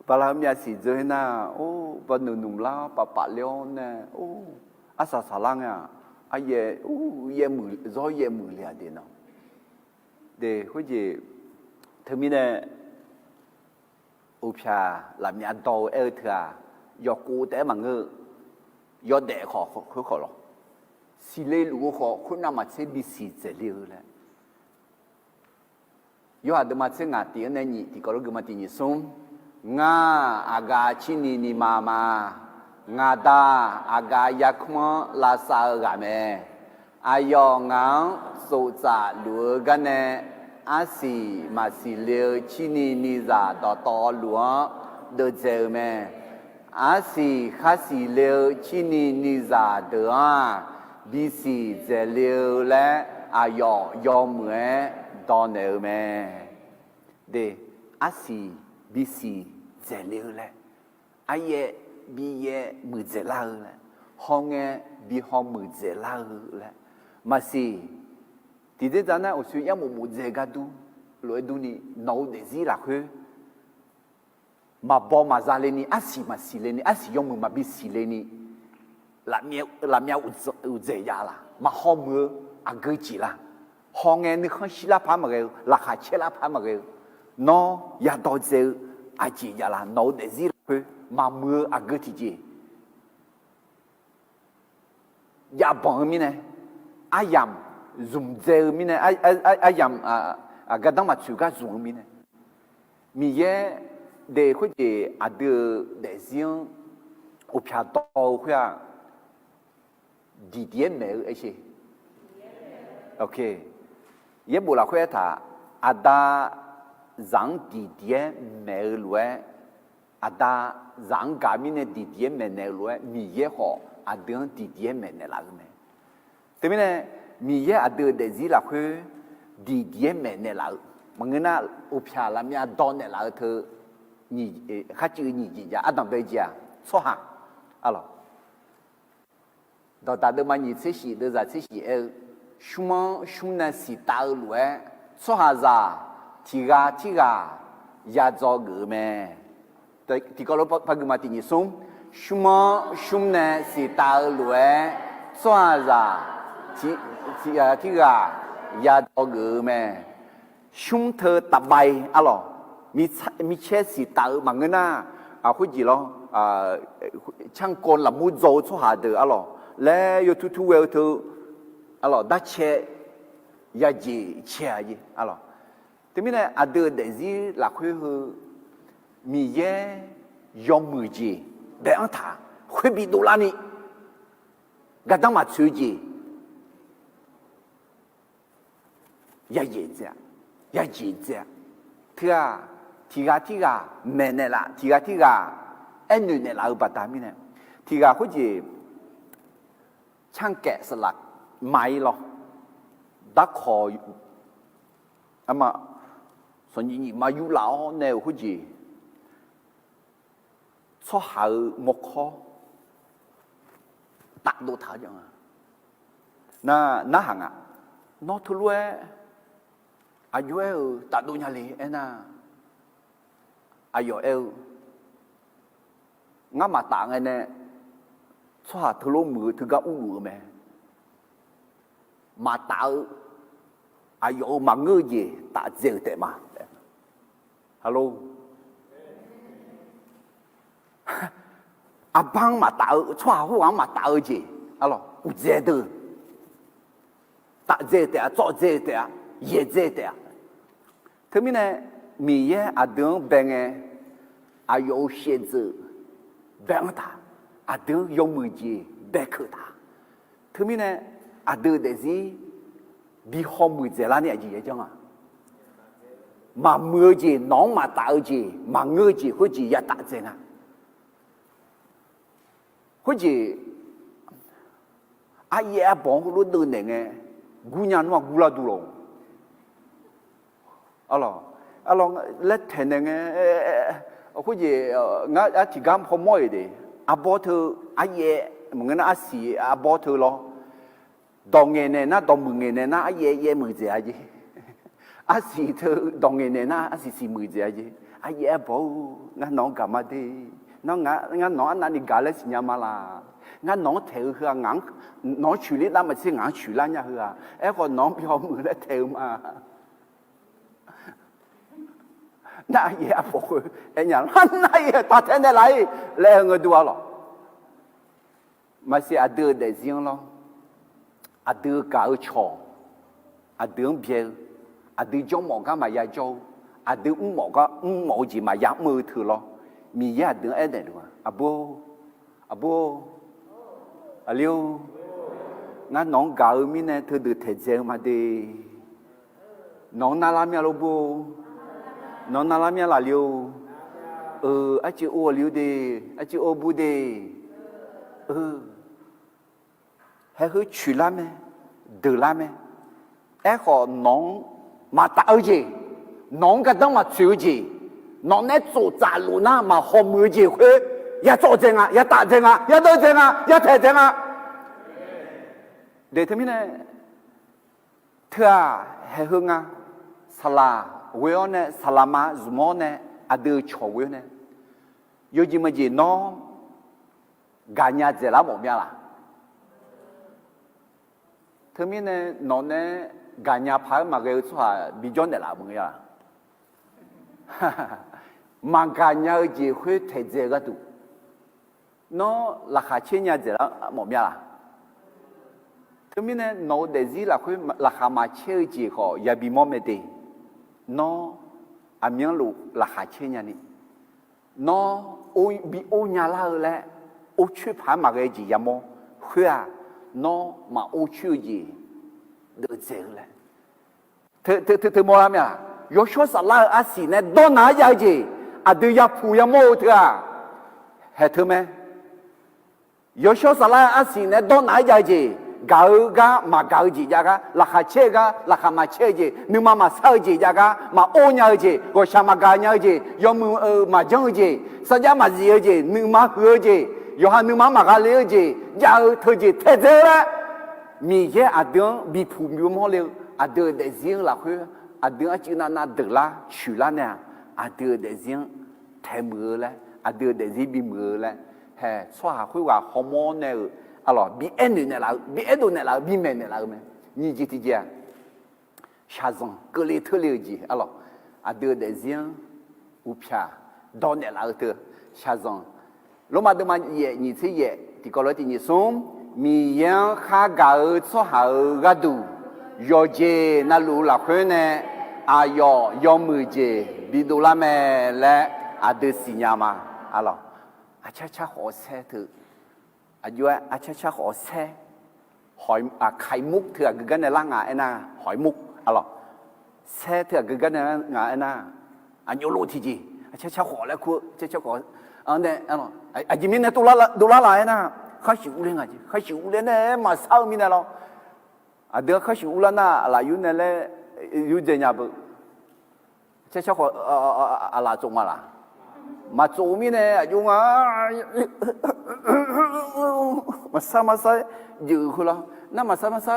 bala-eu myav siq dzeur-ir nar, or, ba nuq nmq lar-awr paf paf ler-awr nae, or, arsaq saqlar ngae-aq, aryaev, or, yaev muiq, zawr yaev muiq le-aq de nan. De, khoerjeq teumirnae, uqpyaq lafmyav dawq-eu aer-eu teu-aq, yawqkhof taef-aer maqngeur-eu, yawdaef khawf khoerkhawf lawq, siqle luf-eu khawf khoernav maqtser bisiq dzaeqle-eu laer. Yorhaq deuvma tser ngaq tiq-anr nae nyiq tiqkawv lof geufma tiq nyiq smr. Ngar-aq, aqgaf cirni nima ma. Ngaq Da-aq, aqgaf yarkmr-anr lavsav-eu ghaq mae. Aqyawf ngaq-anr tsoftsaf luf-eu garnae, arsiq maqsiq le-eu cirni nizaq dawqtawvluf-anr deuvdzae-eu mae. Arsiq khar siqle-eu cirni nizaq deuq-anr-aq, bisiq dzaeqle-eu laer aqyawf yawmuiq-aer dawqnaeq-eu mae. De, arsiq bisiq dzaeqle-eu laer, aryaev bi yaev muiqdzaeq lar-eu laer, hawngae bi haw muiqdzaeq lar-eu laer, maqsiq. Tiqdzer dzaq nar uqshoe yarmof mofdzaeq gar dur lof-aer durni, nawq-eu daefzir lafkhoer maqbaw maqza le ni, arsiq maqsiq le ni, arsiq yawmuiq maqbi siq le ni, lafmyav uqdzaeq jav laq, maqhaw muiq-eu aqgeu jeq laq, hawngae nuikhanr shirlar par maqghae-eu, laqkhaq caerlar par maqghae-eu, nawr yadawq dzae-eu aqjeq jav laq, nawq-eu daefzir lafkhoer maqmuiq-eu aqgeu tiqjeq javbanq-eu mirnae, aryamq zmqdzae-eu mirnae, aryamq gardanr maqtsoeq gar zmq-eu mirnae, Miqyaer de khoerjeq aqdui-euq daefzir-anr uqpyaq dawv-eu khoer-aq, diqdiq-aer maeq-eu aer sher. Yaerbof lafkhoer aertaq, aqda zaq-anr diqdiq-aer maeq-eu lof-aer, aqda zaq-anr gaq mirnae diqdiq-aer maeqnaeq-eu lof-aer, Miqyaer khawf aqdui-anr diqdiq-aer maeqnaeq laf-eu mae. Teumirnae, Miqyaer aqdui-euq daefzir lafkhoer diqdiq-aer maeqnaeq laf-eu maqngeur nar, uqpyaq lafmyav dawv naeqlaf-eu teu, kharcuiv nyiq jeq jav ardanq bae jeq-aq, tsawrhaq, arlawq. Dawqdaq deuvma nyiq tser shif deuvzaq tser shif aer-eu, shmr-anr shmr nae siqtav-eu lof-aer, tsawrhaqzaq tiq ghaq tirghaq yadzawr geuf-eu mae. Tiqkawv lof par gui ma tiq nyiq smr. Shmr-anr shmr nae siqtav-eu lof-aer, tsawrhaqzaq tiq ghaq tirghaq yadzawr geuf-eu mae. Shmr teu taqbae arlawq, micaer siqtav-eu maqngeur nar, khoerjeq lawr, canrkawv lafmur dzaw-eu tsawrhaq deuq arlawq laer yawtur tur ghae-eu teu, arlawq, darcae yajeq cae-a jeq arlawq. Teumirnae aqdui-euq daefzir lafkhoer heu Miqyaer yawmuiq jeq bae-anr taq khoer bi dovlarni, gardanr maqtsoeq-eu jeq yajeq dzae-a, yajeq dzae-a. Teughaq tiq ghaq tirghaq maeqnaeq laf, tiq ghaq tirghaq aernoeq naeqlaf-eu baqda mirnae, tiq ghaq khoerjeq canrkaev saqlaq ma-ir lawr, darkawq, arma, sanqnyiq nyiq ma yurlaf-awr nae-euq khoerjeq, tsawrhaq-euq mawrkawr tafdov taq-eu jeq nga. Nar, narhaq nga. Nawr teulof-aer aqjox aer-eu tafdov nya le aernar, aqyawf aer-eu, ngar maqtaf ngae nae tsawrhaq teulof muiq-eu teugar urluf-eu mae. Maqtaf-eu, aqyawf-euq maqngeur-eu jeq tafdzae-euq taef ma. Aqlor, arbar-anr maqtaf-eu, tsawrhaq khoerghaq-anr maqtaf-eu jeq, arlawq, uqdzae deuq, tafdzae-eu taef-a, tsawvdzae-eu taef-a, yaeqdzae-eu taef-a. Teumirnae Miqyaer aqdui-anr bae ngae, aqyawf-euq shaevdzeuf bae-anr taq, aqdui-anr yawmuiq jeq baekeuv taq. Teumirnae aqdui-euq daefzir bi hawmuiq dzaeqlar ni aqjeq yajanr-a. Maqmuiq-eu jeq, nawq-anr maqtaf-eu jeq, maqngeur-eu jeq khoerjeq yataf dzae nga. Khoerjeq aryaev arbawq-anr heulof deuvnaeq ngae, gurnya nmr-aq gurlar duq lawq. Arlawq, arlawq, laer taeqnaeq ngae, khoerjeq ngar tiqgar hawmawr-iq de. Arbawr teu aryaev maqngeur nar, arsiq arbawr teu lawr. Dawq ngaeqnaeq nar, dawqmuiq ngaeqnaeq nar, aryaev yaev muiqdzaeq-a jeq. Arsiq teu dawq ngaeqnaeq nar, arsiq siq muiqdzaeq-a jeq. Aryaev arbawr-or, ngar nawq-anr gaq ma de. Ngar nawq-anr arnavni gaq laer siqnya ma laq. Ngar nawq-anr taeq-eu heu-aq, ngaq-anr, nawq-anr coeqler lar maqtser ngaq-anr coeqlar nya heu-aq, aerkhawf nawq-anr bi hawmuiq laer taeq-eu ma. Nar aryaev arbawr khoer aernya lar, nar aryaev taq taeq naeqlaf-ir laer aer-eu ngeur dur-a lawq. Maqsiq aqdui-euq daefzir-anr lawr, aqdui gaq-eu cawq, aqdui-anr byae-eu, aqdui jawrmawf gar maqya jawr-eu, aqdui mrmawf gar mrmawf-eu jeq maqya mr-eu teu lawr, Miqyaer aqdui-anr aernaeq luf-a, Aqbur-or, aqbur-or, aqli-or, ngar nawq-anr gaq-eu mirnae teudeuq taeqdzae-eu ma de. Nawq-anr narlar mir-a lor bur-or. Nawq-anr narlar mir-a laf li-or. Eu, arcuiv or aqli-or de, arcuiv or bur de. Eu, haeq heu coeqlar mae, deuqlar mae. Aerkhawf nawq-anr maqtaf-eu jeq, nawq-anr gardanr maqtsoeq-eu jeq, nawq nae tsoftsaf luf nar maqhaw muiq-eu jeq khoer, ya tsawv dzae nga, ya taf dzae nga, ya deuv dzae nga, ya taeq dzae nga. Deuq teumirnae, teu-aq, haeq heu nga, saqlaq ghoe-awr nae, saqlaqma zmq-awr nae, aqdui-euq cawq ghoe-awr nae, yawjeq maqjeq nawr gaqnya dzaeqlar mawf mya laq. Teumirnae nawq nae gaqnya paq-aer maqghae-eu tsawrhaq bijawr naeqlaf-euq maqngeur-a. Maqgaqnya-eu jeq khoer taeqdzae-eu gharduq, nawr laqkhaq caer nya dzaeqlar mawf mya laq. Teumirnae nawq-eu daefzir lafkhoer laqkhaq maqcaer-eu jeq khawf yabi mawr mae de. Nawr aqmyanluf laqkhaq caer nyani, nawr bi or nya lar-eu laer, or coer paq-aer maqghae jeq yamawr khoer-aq, nawr maqor coer-eu jeq deuvdzaeq-eu laer teu teu teu mawrlar mya. Yawshawr saflar-eu arsiq nae dawrnaq-aer jav-eu jeq, aqdui yapuq yamawr-eu teu-aq, haeq teu mae. Yawshawr saflar-eu arsiq nae dawrnaq-aer jav-eu jeq, gaq-eu gar maqgaq-eu jeq jav gar, laqkhaq caer-eu gar laqkhaq maqcaer-eu jeq, nuima maqsar-eu jeq jav gar, maqor nya-eu jeq, ghawqshaq maqgaq nya-eu jeq, yawmuiq-eu maqjanr-eu jeq, sarjax maqzif-eu jeq, nuima huiq-eu jeq, yawqha nuima-anr maqgha le-eu jeq jav-eu teujeq taedzae-eu laer, Miqyaer aqdui-anr bipuq bimawr le-eu aqdui-euq daefzir-anr lafkhoer, aqdui-anr arcuiv navnav deuqlar coeqlar nae-aq, aqdui-euq daefzir-anr taemuiq-eu laer, aqdui-euq daefzir bimuiq-eu laer, haeq tsawrhaq khoerghaq hawmawr nae-euq, aqlawq bi aernoeq naeqlaf-eu, bi aerdov naeqlaf-eu, bi maeq naeqlaf-eu mae. Nyiq jeq tiqjeq-aq, shaqzanq keuvle teurle-euq jeq, aqlawq, aqdui-euq daefzir-anr uqpyaq dawq naeqlaf-eu teu, shaqzanq, Lormav deuvma yaef nyiq tser yaef tiqkawv lof-aer tiq nyiq smr, Miqyaer-anr khargaq-eu tsawrhaq-euq gharduq yawqjeq navluf lafkhoer nae aqyawf yawmuiq jeq bidov lar mae laer aqdui siqnya ma. Aqlawq, aqcar car khawf-eu saer teu, aqjox-aer aqcar car khawf-eu saer, kaiqmur teu aqgeu gar nae lar nga aernar, hawqmur, aqlawq, saer teu aqgeu gar nae lar nga aernar, aqjox lof tiqjeq aqcar car khawf laer kur-eu car car khawf, nae, aqjeq mirnae dovlar la aernar, kharshuif urler nga jeq, kharshuif urler nae maqsar-eu mirnae lawr. Aqdui-anr kharshuif urlar nar, aqlaf yur nae laer yurdzae nya beu. Car car khawf, aqlaf tsov nga laq? Maqtsov-eu mirnae aqjox nga, maqsar maqsar jeuf-eu khoerlar. Nar maqsar maqsar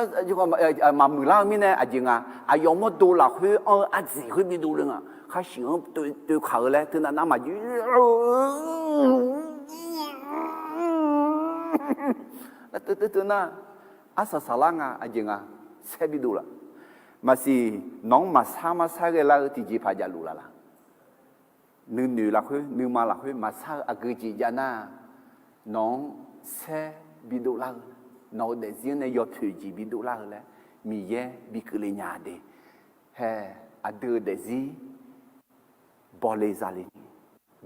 maqmuiqlar-eu mirnae aqjeq nga, aqyawf mawrdo lafkhoer anr-eu ardziq khoer bidov le nga. Kharshuif-anr toeqkaq-eu laer teunav nar maqjeq. Teu teu nar, arsaq saqlar nga aqjeq nga, saer bidov laf. Maqsiq nawq-anr maqsar maqsar ghae lar-eu tiqjeqpaq javluf laf laq? Nuinoeq lafkhoer nuima lafkhoer maqsar-eu aqgeu jeq jav nar, nawq-anr saer bidov lar-eu, nawq-eu daefzir-anr nae yawpoeq jeq bidov lar-eu laer Miqyaer bi keuvle nya de. Hae, aqdui-euq daefzir bawle zale ni,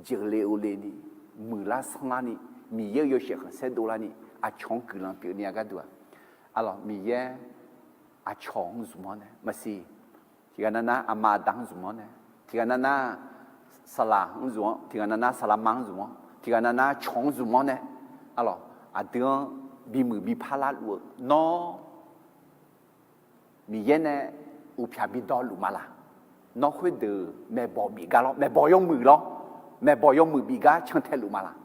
jeuqle ovle ni, muiqlar sanrlar ni, Miqyaer-euq yawshaef khanqsaer dovlar ni, aqcawq-anr guiqlanq pyeufni-a gharduq-aq, aqlawq Miqyaer aqcawq-anr zmq-awr nae maqsiq, tiqghaq nav nar aqma aqda-anr zmq-awr nae, tiqghaq nav nar saqlaq-anr zmq-awr, tiqghaq nav nar saqlaqma-anr zmq-awr, tiqghaq nav nar cawq-anr zmq-awr nae, aqlawq aqdui-anr bimuiq bi parlar luf-eu nawr Miqyaer nae uqpyaq bidawq luf ma laq? Nawr khoerdeuq maeqbawq bif gar lawr, maeqbawq yawmuiq lawr, maeqbawq yawmuiq bif gar cantae luf ma laq?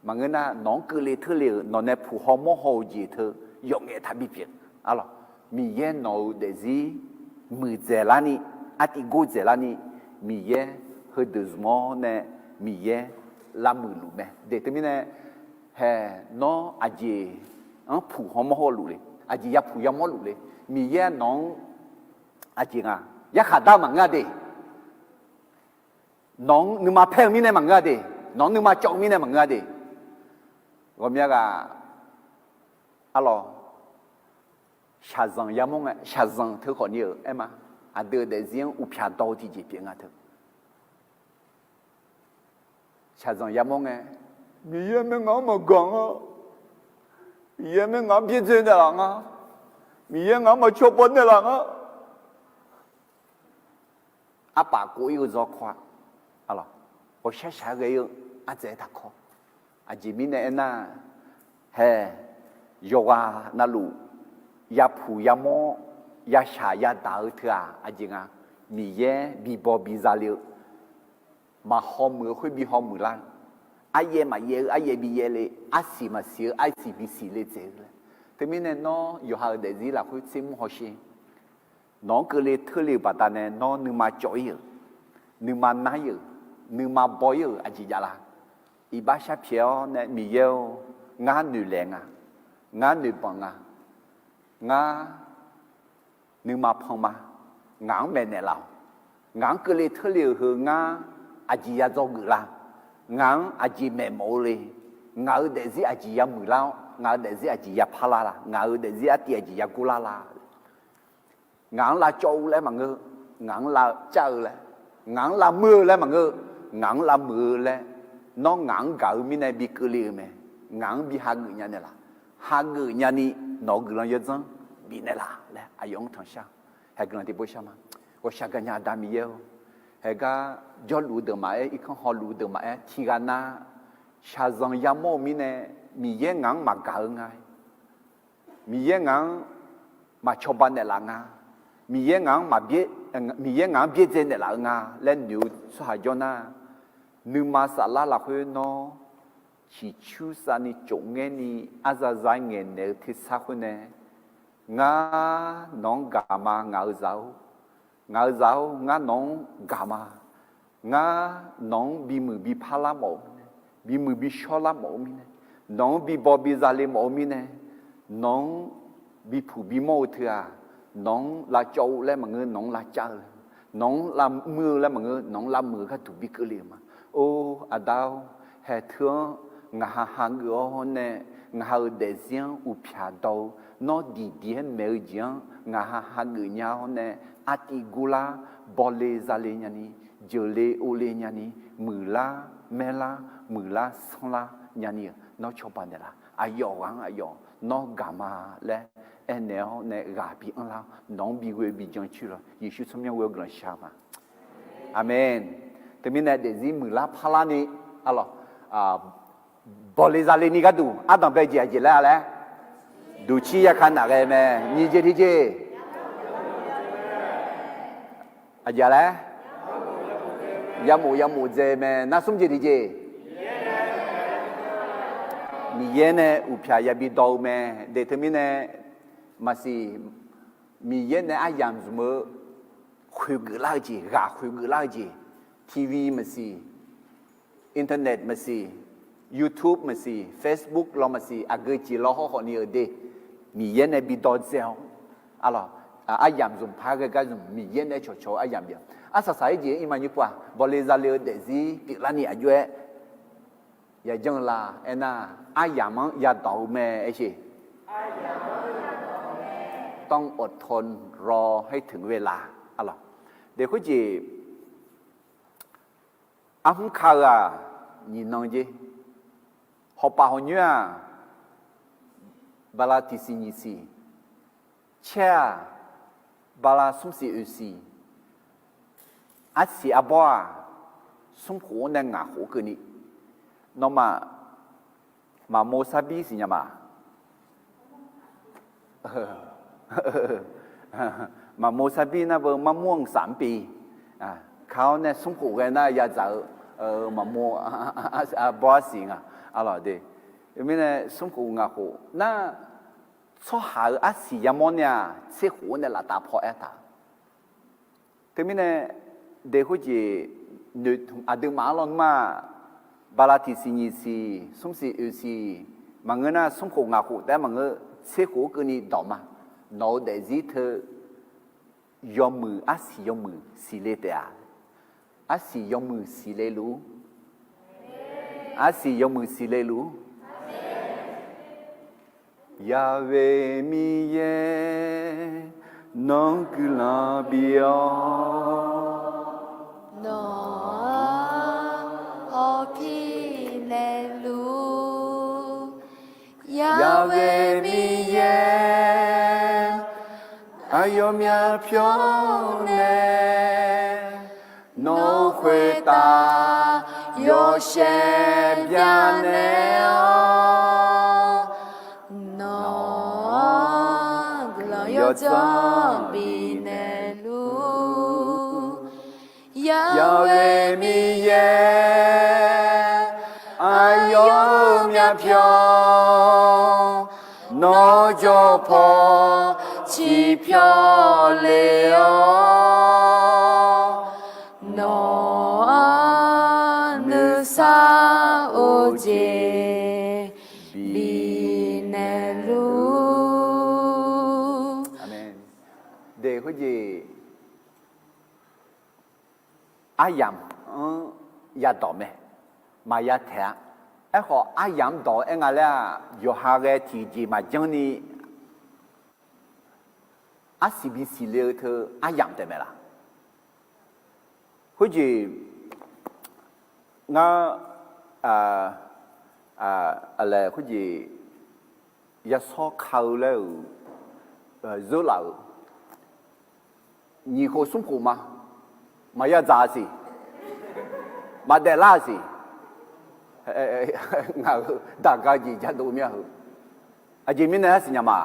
Maqngeur nar, nawq-anr keuvle teurle-euq, nawq nae puq haw mawr haw-eu jeq teu yawf ngaef taq bipyeuf. Arlawq, Miqyaer nawq-euq daefzir muiqdzaeq larni, artiv gordzaeq larni, Miqyaer heudeuq zmq-awr nae, Miqyaer lavmuiq luf mae. Deuq teumirnae, hae, nawr aqjeq-anr puq haw mawr haw luf le, aqjeq yapuq yamawr luf le. Miqyaer nawq-anr aqjeq nga, yarkhaq dar-eu maqngeur-a de. Nawq-anr nuima paer-eu mirnae maqngeur-a de. Nawq-anr nuima cawv-eu mirnae maqngeur-a de. Ghawqmya ghaq, arlawq, shaqzanq yamawr ngae, shaqzanq teu khawfni-euq aer ma. Aqdui-euq daefzir-anr uqpyaq dawr-eu tiqjeq pyeuf nga teu. Shaqzanq yamawr ngae, Miqyaer mae ngaq-anr maqgaq nga. Miqyaer mae ngaq-anr byaerdzae naeqlaf nga. Miqyaer ngaq-anr maqcawba naeqlaf nga. Arpaf kov-ir-eu zawr kawr-a. Ghawqshaq shaq-aer ghae-ir-eu ardzaeq-aer taqkawr. Aqjeq mirnae aernar, hae, yawqghaq navluf yapuq yamawr, yashaq yadaq-eu teu-aq aqjeq nga. Miqyaer bibaw bizale-eu, maqhaw muiq-eu khoer bihaw muiqlar, aryaev maqyaev-eu aryaev biyaev le, arsiq maqsiq-eu arsiq bisiq le dzaeq-eu laer. Teumirnae nawr yawqha-euq daefzir lafkhoer tser mr hawsher. Nawq-anr keuvle teurle-euq baqdanae nawr nuima cawv-ir-euq, nuima nar-ir-euq, nuima baw-ir-euq aqjeq javlar. Iqbax shar pyaeq-awr nae, Miqyaer-or, ngar noeqlaeq nga, ngar noeqbanq nga, ngar nuima pan ma, ngaq-anr maeqnaeq laf-awq. Ngaq-anr keuvle teurle-euq heu ngar aqjeq ya dzawgeuf la? Ngaq-anr aqjeq maeqmawf-eu le? Ngaq-euq daefzir aqjeq ya muiqlar-awr, ngaq-euq daefzir aqjeq ya parlar la? Ngaq-euq daefzir artiv aqjeq ya gorlar la? Ngaq-anr lavcawv-eu laer maqngeur, ngaq-anr lavcav-eu laer, ngaq-anr lavmuiq-eu laer maqngeur, ngaq-anr lavmuiq-eu laer, nawr ngaq-anr gaq-eu mirnae bi keuvle-euq mae. Ngaq-anr bi hageuf nya naeqlaf. Hageuf nyani nawq-eu guiqlanq yawdzanr bifnaeq laf laer aqyawf-anr tanqshar. Hae guiqlanq tiqpov shar ma. Ghawqshaq gaqnya Aqda Miqyaer-or, haegar jawrluf-eu deuq maqaer, irkanr hawluf-eu deuq maqaer, tiqghaq nav shaqzanq yamawr-eu mirnae, Miqyaer ngaq-anr maqgaq-eu nga. Miqyaer ngaq-anr maqcawba naeqlaf nga. Miqyaer ngaq-anr maqbyaer, Miqyaer ngaq-anr byaerdzae naeqlaf-eu nga laer noeq-eu tsawrhaq jawr nar, nuima saflar lafkhoer nawr ciqcursav ni tsofngaer ni arzaza ngaeqnaeq-eu tersar khoer nae, ngar nawq-anr gaq ma, ngaq-eu zaq-or. Ngaq-eu zaq-or, ngar nawq-anr gaq ma. Ngar nawq-anr bimuiq bi parlar mawf-eu mirnae, bimuiq bi shawrlar mawf-eu mirnae, nawq-anr bi baw bi zale mawf-eu mirnae, nawq-anr bi puq bi mawr-eu teu-aq, nawq-anr lavcawv-eu laer maqngeur, nawq-anr lavcav-eu laer, nawq-anr lavmuir-eu laer maqngeur, nawq-anr lavmuiq-eu gharduq bi keuvle-euq ma. Or, Aqda-or, hae teu-anr ngaq ha hageuf-awr nae, ngaq ha-euq daefzir-anr uqpyaq dawr-eu, nawr diqdiq-aer maeq-eu jeq-anr ngaq ha hageuf nya-awr nae, artiv gurlar, bawle zale nyani, jeuqle ovle nyani, muiqlar maerlar, muiqlar sanrlar nyani-euq nawr cawba naeqlaf. Aqyawf ghaq-anr aqyawf nawr gaq ma laer aernaeq-awr nae ghaq bi anrlar-awr, nawq-anr bi ghoe bi jan coer lawr. Yeqsur tsawrmyanr ghoe-awr guiqlanq shar ma. Aqmeq. Teumirnae daefzir muiqlar parlar ni, arlawq, bawle zale ni gharduq ardanq bae jeq aqjeq laer-a laer, duqcir yaka naf ghae mae. Nyiq jeq tiqjeq, aqjeq laer, yamof yamof dzae mae. Nar smr jeq tiqjeq, Miqyaer nae uqpyaq yabi dawr-eu mae. Daef teumirnae maqsiq, Miqyaer nae aryamq zmq-eu khoeqgeuf lar-eu jeq, ghaq khoeqgeuf lar-eu jeq, TV maqsiq, internet maqsiq, YouTube maqsiq, Facebook lawr maqsiq, aqgeu jeq lawr hawrkhawf ni-euq de, Miqyaer nae bi dawr dzae-awr, arlawq, aryamq zmq par ghae gar zmq Miqyaer nae cawqcawq-eu aryamq bif-awq. Arsaq saq-aer jeq-anr iqmae nymr pov-aq, bawle zale-eu daefzir pyeuflarni aqjox-aer yajanr-eu la aernar, aryamq-anr yadawq-eu mae aer sheq. ต้องอดทนรอให้ถึงเวลา arlawq. Daef khoerjeq arhmr ka-eu-aq, nyiq nan jer. Hawpaf hawq nyoer-aq, bala tiqsiq nyiq siq. Caer-aq, bala smr siq oeq siq. Arsiq arbawr-aq, smr khof-anr nae ngaq khof keuvni. Nawmaf maqmov sarbir siqnya ma. Maqmov sarbir nar beu marmur-anr saf-anr pi. Ka-awr nae smr khof ghae nar yadzaq-eu maqmov arbawr arsiq nga. Arlawq de. Teumirnae smrkhof ngaq khof nar, tsawrhaq-euq arsiq yamawr nae-aq, tserkhof-anr nae laftav paw aertaq. Teumirnae, de khoerjeq, noeq aqduimaf-anr lawnmr-aq, bala tiqsiq nyiq siq smr siq oeq siq maqngeur nar, smrkhof ngaq khof taef-aer maqngeur, tserkhof-anr keuvni dawq ma. Nawq-eu daefzir teu yawmuiq, arsiq yawmuiq siqle taef-a. Arsiq yawmuiq siqle luf-ur. Arsiq yawmuiq siqle luf-ur. Yahweh Miqyaer, nawr guiqlanq bif-awr, nawq-anr hawpir naeqluf-ur. Yahweh Miqyaer, aqyawfmaf pyawr nae, nawq-euq khoertav yawshaef byanaeq-awr, nawq-anr guiqlanq yawdzanr bifnaeq luf-ur. Yahweh Miqyaer, aqyawf-euq myavpyawq, nawr jawr paw ciqpyawr le-awr, nawq-anr nuisar-eu jeq bifnaeq luf-ur. Aqmeq. De khoerjeq aryamq-anr yadawq mae, maqya taeq-a. Aerkhawf, aryamq-anr dawq-eu aer nga laer-aq, yawqha ghae tiqjeq maqjanr ni arsiq bisiq le-eu teu aryamq taef mae laq? Khoerjeq ngar, aqlaeq khoerjeq yashawr ka-eu laer-euq, zeurlaf-euq nyiq khof smr khof ma, maqya dzaq-a siq, maqdaef lar-a siq. Ngaq-euq daqga jeq jadov mir-a heu. Aqjeq mirnae arsiq nya ma.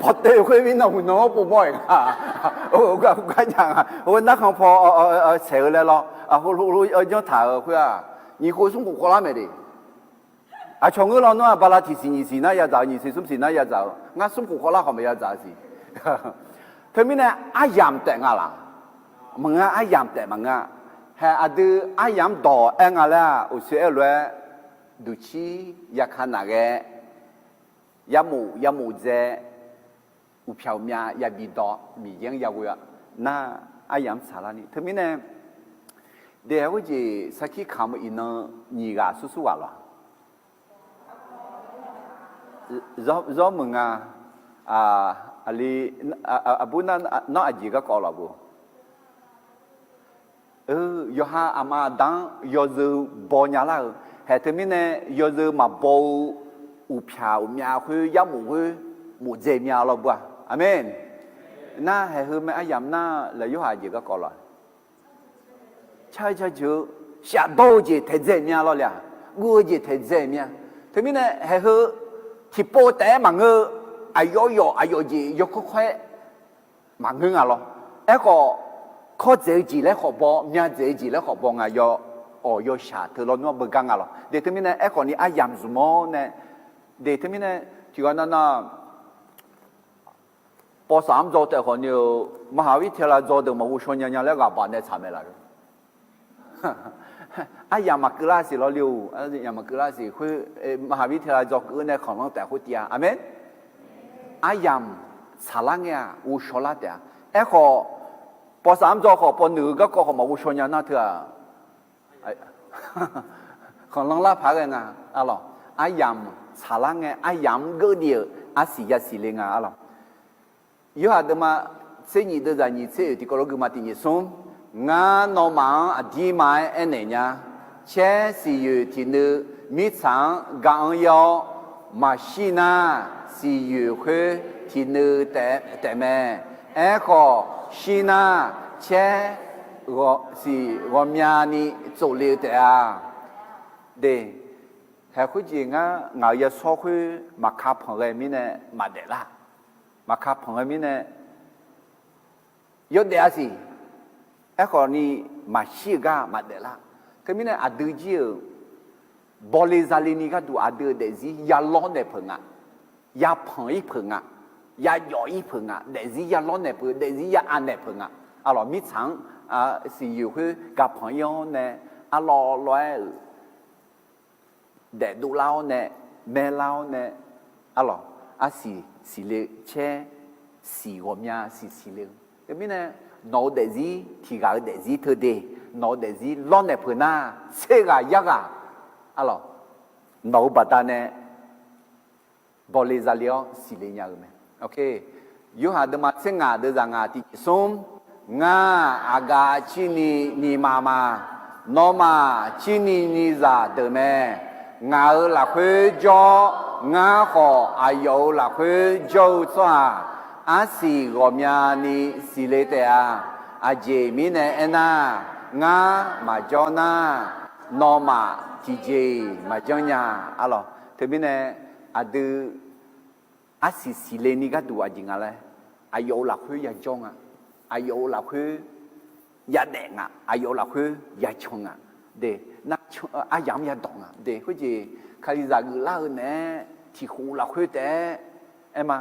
Pawtev khoer mirnan huqnan-anr povmawr-euq nga. Gar nya nga. Narkhan paw saeq-eu laer lawr, heulof janr taq-euq khoer-aq, nyiq khof smr khof khawvlar mae de. Aqcawq ngeur lawnmr-aq, bala tiqsiq nyiq siq nar yadzaq-eu, nyiq siq smr siq nar yadzaq-eu, ngar smr khof khawvlar khawf maqya dzaq-eu siq. Teumirnae aryamq taef nga laq? Maqngeur, aryamq taef maqngeur-a. Haeq aqdui aryamq-anr dawq aer nga laer-aq, uqshoe aer-eu lof-aer, duqcir yaka naq ghae, yarmof yarmof dzae, uqpyaq uqmyav yabi dawv, Miqyaer-anr yaghoe-a. Nar aryamq-anr tsaqlar ni. Teumirnae, daef khoerjeq sarkir kamq-eu iqnan nyiq ghaq sursur ghaq lawq. Zawr meuq nga. Aqli, aqbur nar, nawr aqjeq garkawv lawq bo. Yawqha aqma aqda-anr yawzeu baw nya lar-euq, haeq teumirnae yawzeu maqbaw-eu uqpyaq uqmyav khoer yarmof khoer mof dzae mya lawr bur-a. Aqmeq. Nar haeq heu mae aryamq nar lafyawr haq jeq garkawv lawq. Car-eu jajeuq-eu shafdawr-eu jeq taedzae mya lawr le-aq, guv-eu jeq taedzae mya. Teumirnae haeq heu tiqpov taef-aer maqngeur-eu, aqyawf yawf aqyawf jeq yawkawr kawr-aer maqngeur nga lawr. Aerkhawf, kawr dzaeq-eu jeq laer khawf baw, mya dzaeq-eu jeq laer khawf baw nga, yawawq yawshaq teu lawnmr-anr beugar nga lawr. De teumirnae aerkhawf ni aryamq zmq-awr nae, de teumirnae tiqghaq nav nav, pawsaq-anr dzaw taef khawf ni-eu, มหาวิทยาลัย dzaw deuq maqghov shaw nya nya laer ghaq baq nae tsaq mae laf-eu. Aryamq maqkeuv lar siq lawr le-or, aryamq maqkeuv lar siq khoer, มหาวิทยาลัย dzaw keuv nae khanqlanr taef khoer tiv-a. Aqmeq. Aryamq tsaqlar ngae-aq ghovshaw lar taef-a. Aerkhawf, pawsaq-anr dzaw khawf pawnoeq-eu garkawv khawf maqghov shaw nya nar teu-aq, khanqlanr lar paq-aer ghae nga. Arlawq, aryamq tsaqlar ngae aryamq-anr geur ni-euq arsiq yasiq le nga. Arlawq, Yorhaq deuvma tser nyiq deuvzaq nyiq tser oeq tiqkawv lof guvma tiq nyiq smr, Ngar nawmaf-anr aqdirma-aer aernaeq nya. Caer siqyoeq tiqnuiv mirtsaq-anr ga-anr ir-awr, maqshir nar, siqyoeq khoer tiqnuiv taef mae. Aerkhawf, shir nar, caer siq ghawqmyani tsofle-eu taef-a. De, haeq khoerjeq ngar ngaq-euq yashawr khoer maqka panq ghae mirnae maqdaef lar. Maqka panq ghae mirnae yawdaef-a siq. Aerkhawf ni maqshir-eu gar maqdaef lar. Teumirnae aqdui jir-euq Bawle zale ni gharduq aqdui-euq daefzir yalawr naeq peuq nga, yapanq ir peuq nga, yajawf ir peuq nga, daefzir yalawr naeq peuq, daefzir ya anaeq peuq nga. Arlawq, mirtsaq-anr siqyoeq khoer gaqpanq ir-awr nae, arlawr lawr-aer-euq daef dovlar-awr nae, maerlar-awr nae, arlawq, arsiq siqle caer, siq ghawqmya siq siqle-eu. Teumirnae, nawq-eu daefzir tiq ghaq-eu daefzir teu de, nawq-eu daefzir lawrnaeq peuq nar, tser ghaq yar ghaq, arlawq, nawq-eu baqdanae bawle zale-awr siqle nya-eu mae. Yorhaq deuvma tser ngaq deuv zaq ngaq tiq jeq smr, ngar aqgaf cirni nyiq maf ma, nawmaf cirni nyiq zaq deuq mae. Ngaq-euq lafkhoer jawr-awr, ngar khawf aqyawf-euq lafkhoer jawr-eu tsawrhaq, arsiq ghawqmyani siqle taef-a. Aqjeq mirnae aernar, ngar maqjawr nar, nawmaf tiqjeq-iq maqjanr nya. Arlawq, teumirnae aqdui arsiq siqle ni gharduq aqjeq nga laer, aqyawf-euq lafkhoer yajawr nga, aqyawf-euq lafkhoer yadaef nga, aqyawf-euq lafkhoer yacan nga, de, aryamq-anr yadawq nga de. Khoerjeq kalizaq geuflar-eu naeq-aer tiq khof lafkhoer taef-aer, aerma,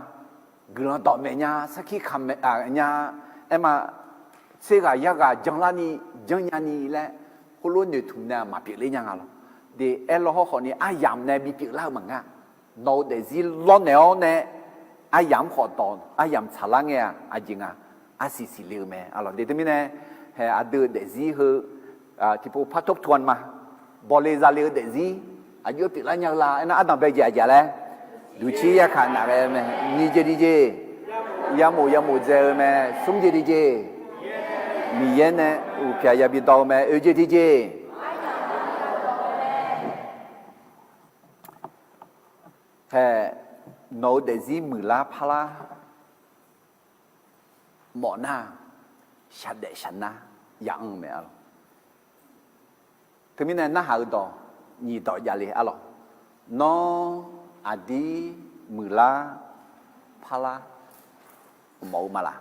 guiqlanq dawqmaeq nya, sarkir kaqmaeq nya, aerma, tser ghaq yar ghaq janlarni janrnya ni laer, khoerlof noeqtmq nae maqpyeuf ler nya nga lawq. De, aerlaw hawrkhawf ni aryamq nae bipyeuf lar-eu maqngeur-a. Nawq-eu daefzir lawrnaeq-awr nae, aryamq-anr khawf dawq aryamq tsaqlar ngae-aq aqjeq nga, arsiq siqle-eu mae. Arlawq, de teumirnae, haeq aqdui-euq daefzir heu tiqpov par tobtuan ma. Bawle zale-eu daefzir aqjox-aer pyeuflar nya-eu la aernar, ardanq bae jeq aqjeq laer, duqcir yarkaq naf ghae mae, nyiq jeq tiqjeq, yamof yamof dzae-eu mae, smr jeq tiqjeq, Miqyaer nae uqpyaq yabi dawr-eu mae, oeq jeq tiqjeq. Haeq, nawq-eu daefzir muiqlar parlar mawf nar, shaqdaef shaqnar ya anr-eu mae, arlawq. Teumirnae narhaq-eu dawq nyiq dawq javle, arlawq. Nawr aqdir muiqlar parlar mawf-eu ma laq?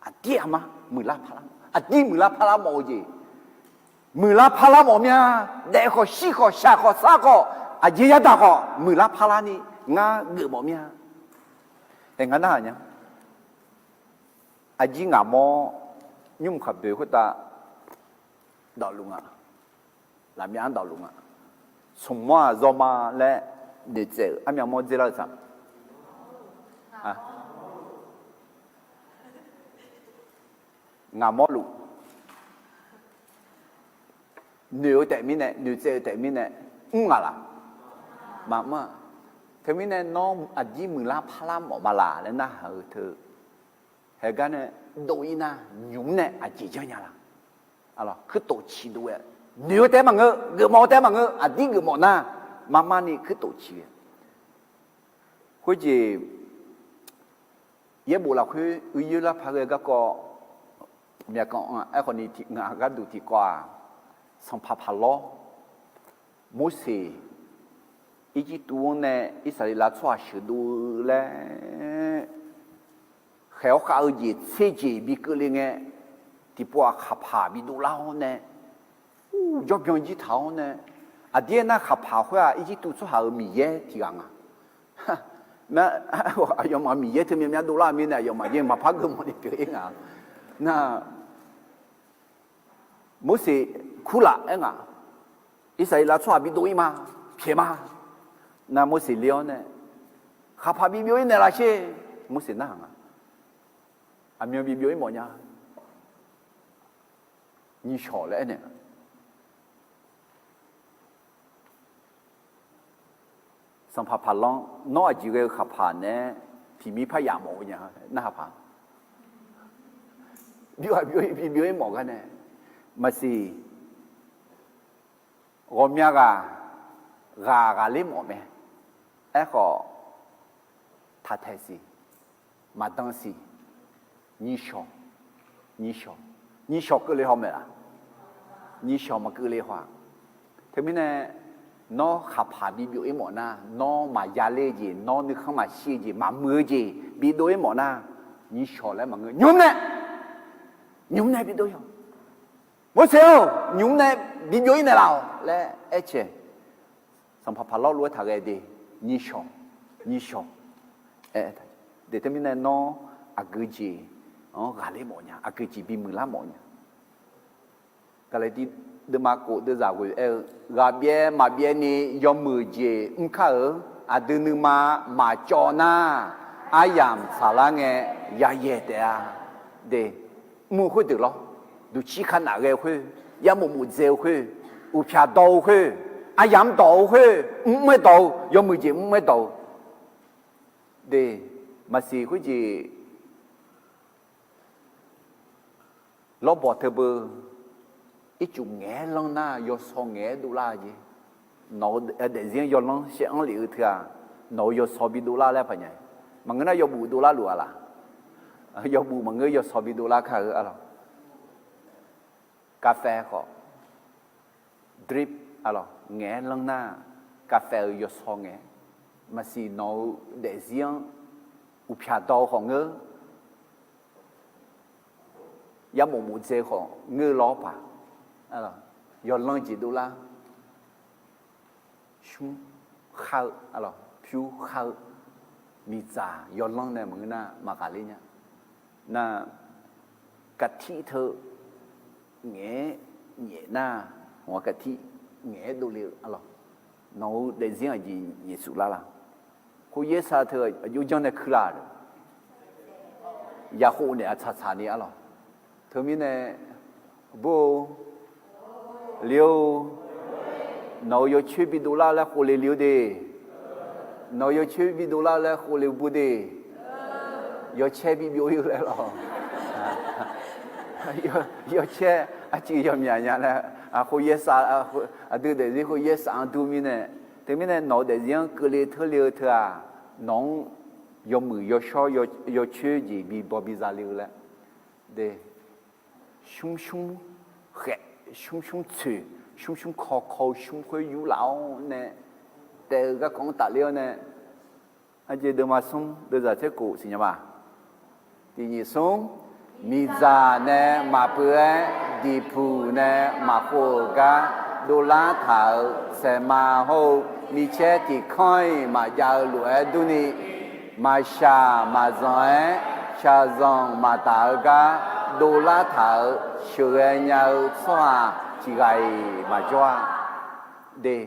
Aqdir aqma muiqlar parlar, aqdir muiqlar parlar mawf-eu jeq, muiqlar parlar mawf mya, daef khawf shir khawf shaq khawf sar khawf aqjeq yadaq khawf muiqlar parlar ni ngar geufmawf mya. Haeq, ngar narhaq nya. Aqjir ngaqmawr nymr kaqboeq khoertav dawqluf nga, lafmyav-anr dawqluf nga. Smq mawr-aq zawma laer noeqtsaev-euq armyav mawr dzer lar-eu tsaq. Ngaqmawr luf noeq-eu taef mirnae, noeqtsaev-eu taef mirnae, mr ngaq laq? Maqmr-a. Teumirnae nawr aqjir muiqlar parlar mawf ma laq laer narhaq-eu teu. Haegar nae dov-ir nar, nymq mr nae aqjeq janr nya laq? Kuirtof ciq dov-aer, noeq-eu taef-aer maqngeur, geufmawf-eu taef-aer maqngeur, aqdir geufmawf nar, marmar ni kuirtof ciq-a. Khoerjeq yaerbof lafkhoer uiyoer lar paq ghae garkawv myavkanq-a. Aerkhawf ni ngaq gharduq tiqkawv-aq, sanqpaq paqlawr, Morseq Irjirtuv-anr nae Irsaqleqlav tsawrhaq sheuqdov-eu laer khaeq-awr khav-eu jeq tser jeq bi keuvle ngae, tiqpov-aq khaqpaq bi dovlar-awr nae, jawrbyan jir taq-awr nae, aqdir aernar khaqpaq khoer-aq Irjirtuv tsawrhaq-euq miqyaer tiq ghaq nga. Aqyawfmaf miqyaer teu myav myav dovlar-eu mirnae aqyawfmaf jeq maqpar geufmawf ni pyeuf-ir nga. Nar, Morseq kurlaf aer nga, Irsaqleqlav tsawrhaq bi dov-ir ma, pyaeq ma. Nar Morseq le-awr nae, khaqpaq bi byov-ir naeqlaf sher. Morseq narhaq nga, aqmyan bi byov-ir mawf nya. Nyiq shawq laer aernaeq nga. Sanqpaq paqlanr, nawr aqjeq ghae-eu khaqpaq naeq-aer tiqmir par yaf mawf-eu nya, narhaq paq byov-aq byov-ir, bi byov-ir mawf gar nae, maqsiq, ghawqmya ghaq, ghaq ghaqler mawf mae. Aerkhawf, taqtaeq siq, maqdan siq, nyiq shawq, nyiq shawq, nyiq shawq keuvle haw mae laf? Nyiq shawq maqkeuvle haw-aq. Teumirnae, nawr khaqpaq bi byov-ir mawf nar, nawr maqya ler-eu jeq, nawr nuikhanr maqshir-eu jeq, maqmuiq-eu jeq bi dov-ir mawf nar, nyiq shawq laer maqngeur, nymq mr nae, nymq mr nae bi dov-ir-awq. Morseq-or, nymq mr nae bi byov-ir naeqlaf-awq laer aer cae. Sanqpaq paq lawr lof-aer taqghae de, nyiq shawq, nyiq shawq. Aer, de teumirnae nawr aqgeu jeq-anr ghaqler mawf nya, aqgeu jeq bimuiq lar mawf nya. Gaqlaqtiv deuvma khof deuvzaq ghoeq aer-eu, ghaqbyaev maqbyaev ni yawmuiq jeq mr kar-euq, aqdui nuima maqcawv nar, aryamq tsaqlar ngae yayaeq taef-a. De, mr-eu khoerdeuq lawr, duqcir kharnaf ghae-eu khoer, yarmof mofdzae-eu khoer, uqpyaq dawq-eu khoer, aryamq-anr dawq-eu khoer, mr-aer dawq-eu, yawmuiq jeq mr-aer dawq-eu. De, maqsiq khoerjeq lawrbawq teubeu, ircuf ngaeq-aer lanr nar yawsaw ngaeq-aer dovlar-eu jeq. Nawq-eu daefzir-anr yawlanr shaev-anr lef-eu teu-aq, nawq-euq yawsaw bi dovlar laer paq nya. Maqngeur nar yawbuf dovlar luf-a laq? Yawbuf maqngeur, yawsaw bi dovlar kar-eu arlawq. Kaffae khawf, drip arlawq, ngaeq-aer lanr nar, kaffae-euq yawsaw ngaeq. Maqsiq nawq-eu daefzir-anr uqpyaq dawq-eu khawf ngeur, yarmof mofdzae khawf ngeur lawr paq, yawlanr jeq dovlar. Shmr khar-eu, arlawq, pyur khar-eu, miqdzaq yawlanr nae maqngeur nar maqghaqler nya. Nar, kaqtir teu ngaeq-aer nyaef nar, hawq-a kaqtir ngaeq-aer dovle-eu arlawq. Nawq-eu daefzir aqjeq nyaefsuf lar la? Khoeryaer sar teu aqjox janr nae kuir la-euq, yaqkhov naeq-a tsaqtsaq ni arlawq. Teumirnae, bur-or, le-or, nawq-euq yawcoer bidov lar-eu laer khovle le-or de. Nawq-euq yawcoer bidov lar-eu laer khovle-eu bur de. Yawcaer bibyov ir-eu laer lawq. Yawcaer arcuiv yawmyaq nya laer, khoeryaer sar, aqdui daefzir khoeryaer saf-anr dur mirnae, teumirnae nawq-eu daefzir-anr keuvle teurle-eu teu-aq, nawq-anr yawmuiq yawshawr yawcoer jeq bibaw biza le-eu laer, de, shmr shmr khaef, shmr shmr tsoeq, shmr shmr kaw kaw-eu shmr khoer yur laf-awr nae taef-eu garkawv-anr tafler-awr nae, aqjeq deuvma smr deuvzaq tserkhof siqnya ma. Tiq nyiq smr, miqdzaq nae maqpeuv-aer diqpuq nae maqkhov-euq gar dovlar taq-euq saeqma hawr-eu micaer tiq kanr-iq maqjav-eu lof-aer durni, maqshaq maqzanq-aer shaqzanq maqdaq-eu gar dovlar taq-euq sheuqghae nya-eu tsawrhaq tiq ghaq-iq maqjawr-a. De,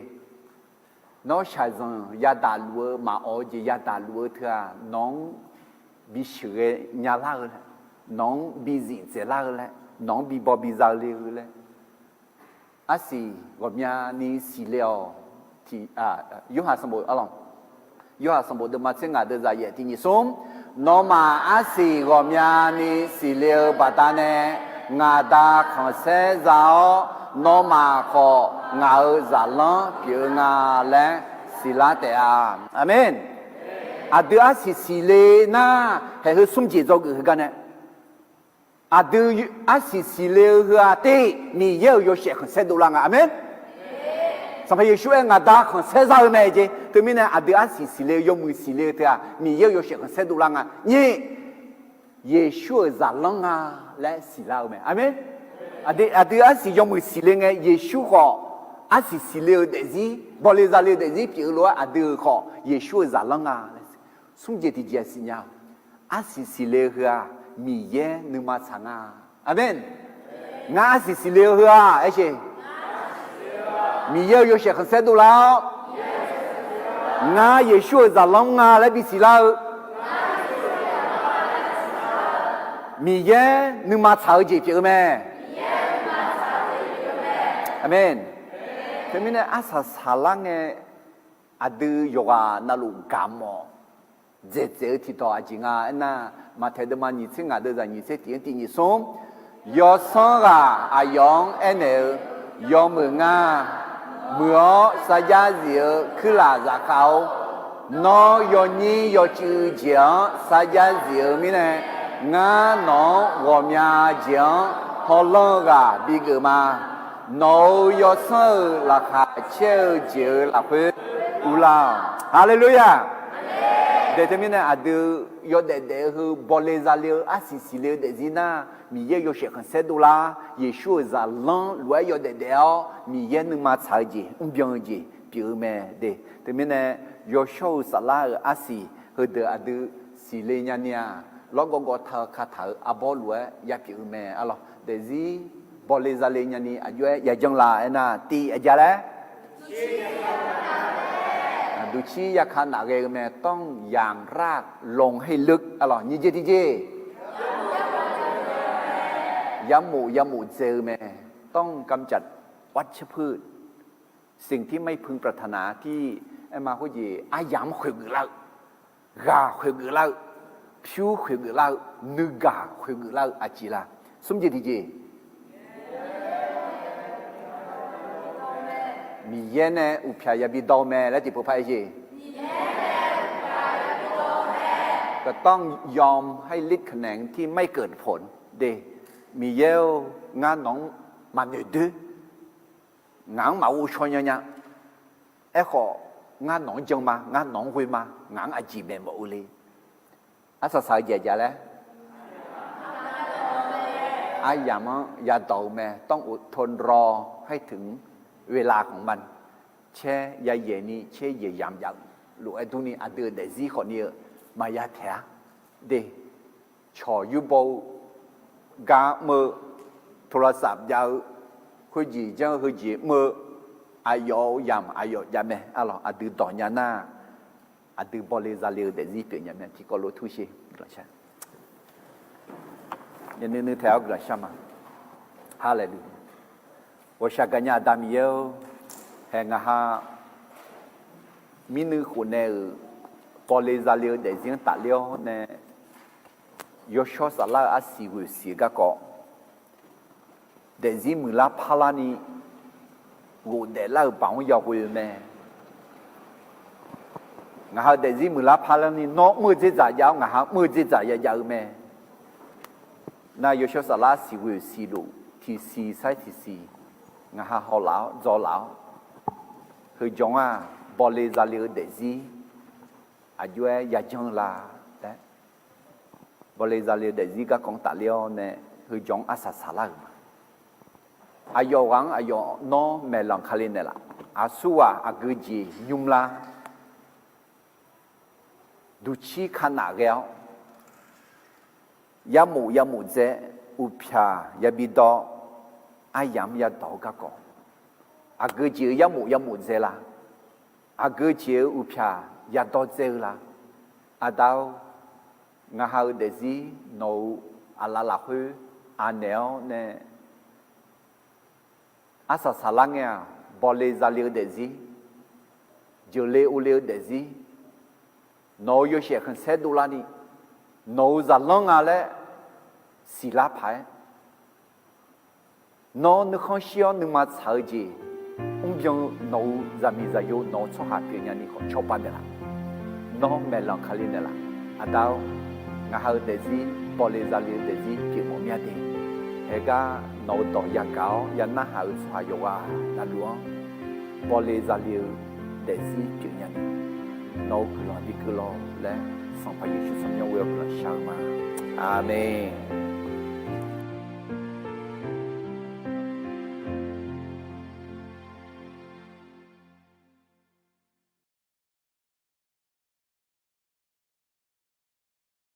nawr shaqzanq yadaq luf-eu maqawf-eu jeq yadaq luf-eu teu-aq, nawq-anr bi sheuqghae nya lar-eu laer, nawq-anr bi zif dzaeq lar-eu laer, nawq-anr bi baw bi za le-eu laer, arsiq ghawqmyani siqle-awq. Tiq, Yorhaq sanqbof, Yorhaq sanqbof deuvma tser ngaq deuvzaq yaef tiq nyiq smr, nawmaf arsiq ghawqmyani siqle-eu baqdanae, ngaq Da khanqsaer za-awr, nawmaf khawf ngaq-euq zaqlanr pyeuf-eu nga laer siqlar taef-a. Aqmeq. Aqdui arsiq siqle nar, haeq heu smr jeq dzawgeuf heugar nae, aqdui arsiq siqle-eu heu-aq te, Miqyaer-euq yawshaef khanqsaer dovlar nga. Aqmeq. Sanqpaq Yeqsur aer, ngaq Da khanqsaer za-eu mae jeq. Teumirnae aqdui arsiq siqle-eu yawmuiq siqle-eu teu-aq, Miqyaer-euq yawshaef khanqsaer dovlar nga. Nyiq, Yeqsur-euq zaqlanr nga laer siqlar-eu mae. Aqmeq. Aqdui, aqdui arsiq yawmuiq siqle ngae, Yeqsur khawf arsiq siqle-eu daefzir, bawle zale-eu daefzir pyeuf-eu lof-aer aqdui-euq khawf Yeqsur-euq zaqlanr nga laer smr jeq tiqjeq siqnya-awq. Arsiq siqle-eu heu-aq, Miqyaer nuima tsaq nga. Aqmeq. Ngar arsiq siqle-eu heu-aq, aer sheq, Miqyaer-euq yawshaef khanqsaer dovlar-awr, ngar Yeqsur-euq zaqlanr nga laer bisiq lar-eu, Miqyaer nuima tsaq-eu jeq pyeuf-eu mae. Aqmeq. Teumirnae arsaq saqlar ngae, aqdui yawqghaq navluf gaq mawf dzaeqdzaeq-eu tiqdawq aqjeq nga aernar, Maqtaeq deuvma nyiq tser ngaq deuvzaq nyiq tser tiq-anr tiq nyiq smr, yawsanr ghaq aqyawf-anr aernaeq-eu, yawmuiq ngar, muiq-awr sarjax zif-eu kuirlaf zafkhav-or, nawr yawnyir yawcuiv jeq-anr sarjax zif-eu mirnae, ngar nawq-anr ghawqmya jeq-anr hawlanr-eu ghaq bigeuf ma. Nawq-euq yawsanr-euq laqkhaq caer-eu jeq-euq lafkhoer uvlar-awq. Haleluya! Daeq teumirnae aqdui yawdaef daef-eu heu bawle zale-eu arsiq siqle-eu daefzir nar, Miqyaer yawshaef khanqsaer dovlar, Yeqsur-euq zaqlanr lof-aer yawdaef daef-awr, Miqyaer nuima tsaq-eu jeq, mrbyan-eu jeq, pyeuf-eu mae de. Teumirnae, yawshawr-euq saflar-euq arsiq heudeuq aqdui siqle nyani-aq, lawrgawv gawv taq-eu kataq-euq arbawr lof-aer yapyeuf-eu mae arlawr. Daefzir bawle zale nyani aqjox-aer yajanr la aernar, tiq aqja laer ดู cir yaka naf ghae-eu mae, ต้องอย่างรากลงให้ลึก arlawr. Nyiq jeq tiqjeq, yamof yamof dzae-eu mae, ต้องกำจัดวัชพืช สิ่งที่ไม่พึงปรารถนา tiq aerma khoerjeq aryamq-anr khoeqgeuf lar-eu, ghaq khoeqgeuf lar-eu, pyur khoeqgeuf lar-eu, nuigaq khoeqgeuf lar-eu aqjeq la? Smr jeq tiqjeq, Miqyaer nae uqpyaq yabi dawr-eu mae laer tiqpov par-aer jeq. ก็ต้องยอมให้ฤทธิ์แขนงที่ไม่เกิดผล de. Miqyaer-or, ngar nawq-anr maqnoeq doer. Ngaq-anr maqghov shaw nya nya. Aerkhawf, ngar nawq-anr jan ma, ngar nawq-anr ghoe ma, ngaq-anr aqjeq maeq mawf-eu le. Arsaq saq-eu jeq aqja laer, aryamq-anr yadawq-eu mae, ต้องอดทนรอให้ถึงเวลาของมัน caer yayaeq ni caer yaeq yamq jav-eu lof-aer durni aqdui-euq daefzir khawfni-eu maqya taeq-a de. Cawq yurbaw-eu gar mr-eu, โทรศัพท์ jav-eu, khoerjeq janr-eu heujeq mr-eu, aqyawf-eu yamq aqyawf jav mae arlawr. Aqdui dawq nya nar, aqdui bawle zale-eu daefzir pyeuf nya mae. Tiqkawv lof tur sher. Nuinui taeq-awr guiqlanq shar ma. Haleluya. Ghawqshaq gaqnya Aqda Miqyaer-or, hae ngaq ha mirnuiv khofnaeq-euq bawle zale-eu daefzir-anr tafler-awr nae, yawshawr saflar-eu arsiq ghoeq siq-eu garkawv, daefzir muiqlar parlarni ghofdaef lar-euq baoq-anr yaghoe-eu mae. Ngaq ha-euq daefzir muiqlar parlarni nawr mr-eu dzerdzaq jav-awr, ngaq ha mr-eu dzerdzaq yajav-eu mae. Nar yawshawr saflar siqghoeq siqlof tiqsiq sair tiqsiq, ngaq ha hawlaf-awr dzawlaf-awr, heujawr-anr-aq bawle zale-eu daefzir aqjox-aer yajanr-eu la laer, bawle zale-eu daefzir garkawv-anr tafler-awr nae heujawr-anr arsaq saqlar-euq ma. Aqyawf ghaq-anr aqyawf nawr maeqlanq kale naeqlaf. Aqsurghaq aqgeujeq nymrlar, duqcir kanaf ghae-awr, yarmof yamof dzae, uqpyaq yabi dawr, aryamq-anr yadawq-eu garkawv, aqgeujeq-eu yarmof yamof dzae la? Aqgeujeq-eu uqpyaq yadawr dzae-eu la? Aqda-or, ngaq ha-euq daefzir nawq-euq aqlaf lafkhoer aqnaeq-awr nae arsaq saqlar ngae-aq, bawle zale-eu daefzir, jeuqle ovle-eu daefzir, nawq-euq yawshaef khanqsaer dovlarni, nawq-euq zaqlanr nga laer siqlar paq-aer, nawr nuikhanr shir-awr nuima tsaq-eu jeq mrbyan-eu nawq-euq zaqmiq zaqyo nawq-euq tsawrhaq pyeufnya ni khawf cawba naeqlaf. Nawr maeqlanq kale naeqlaf. Aqda-or, ngaq ha-euq daefzir bawle zale-eu daefzir pyeufmawf mya de. Haegar nawq-euq dawq yagaq-awr yanarhaq-euq tsawrhaq yawqghaq navluf-anr bawle zale-eu daefzir pyeufnya ni, nawq-euq guiqlanq bi keuv lawq laer, Sanqpaq Yeqsur tsawrmyanr ghoe-awr guiqlanq shar-eu ma. Aqmeq.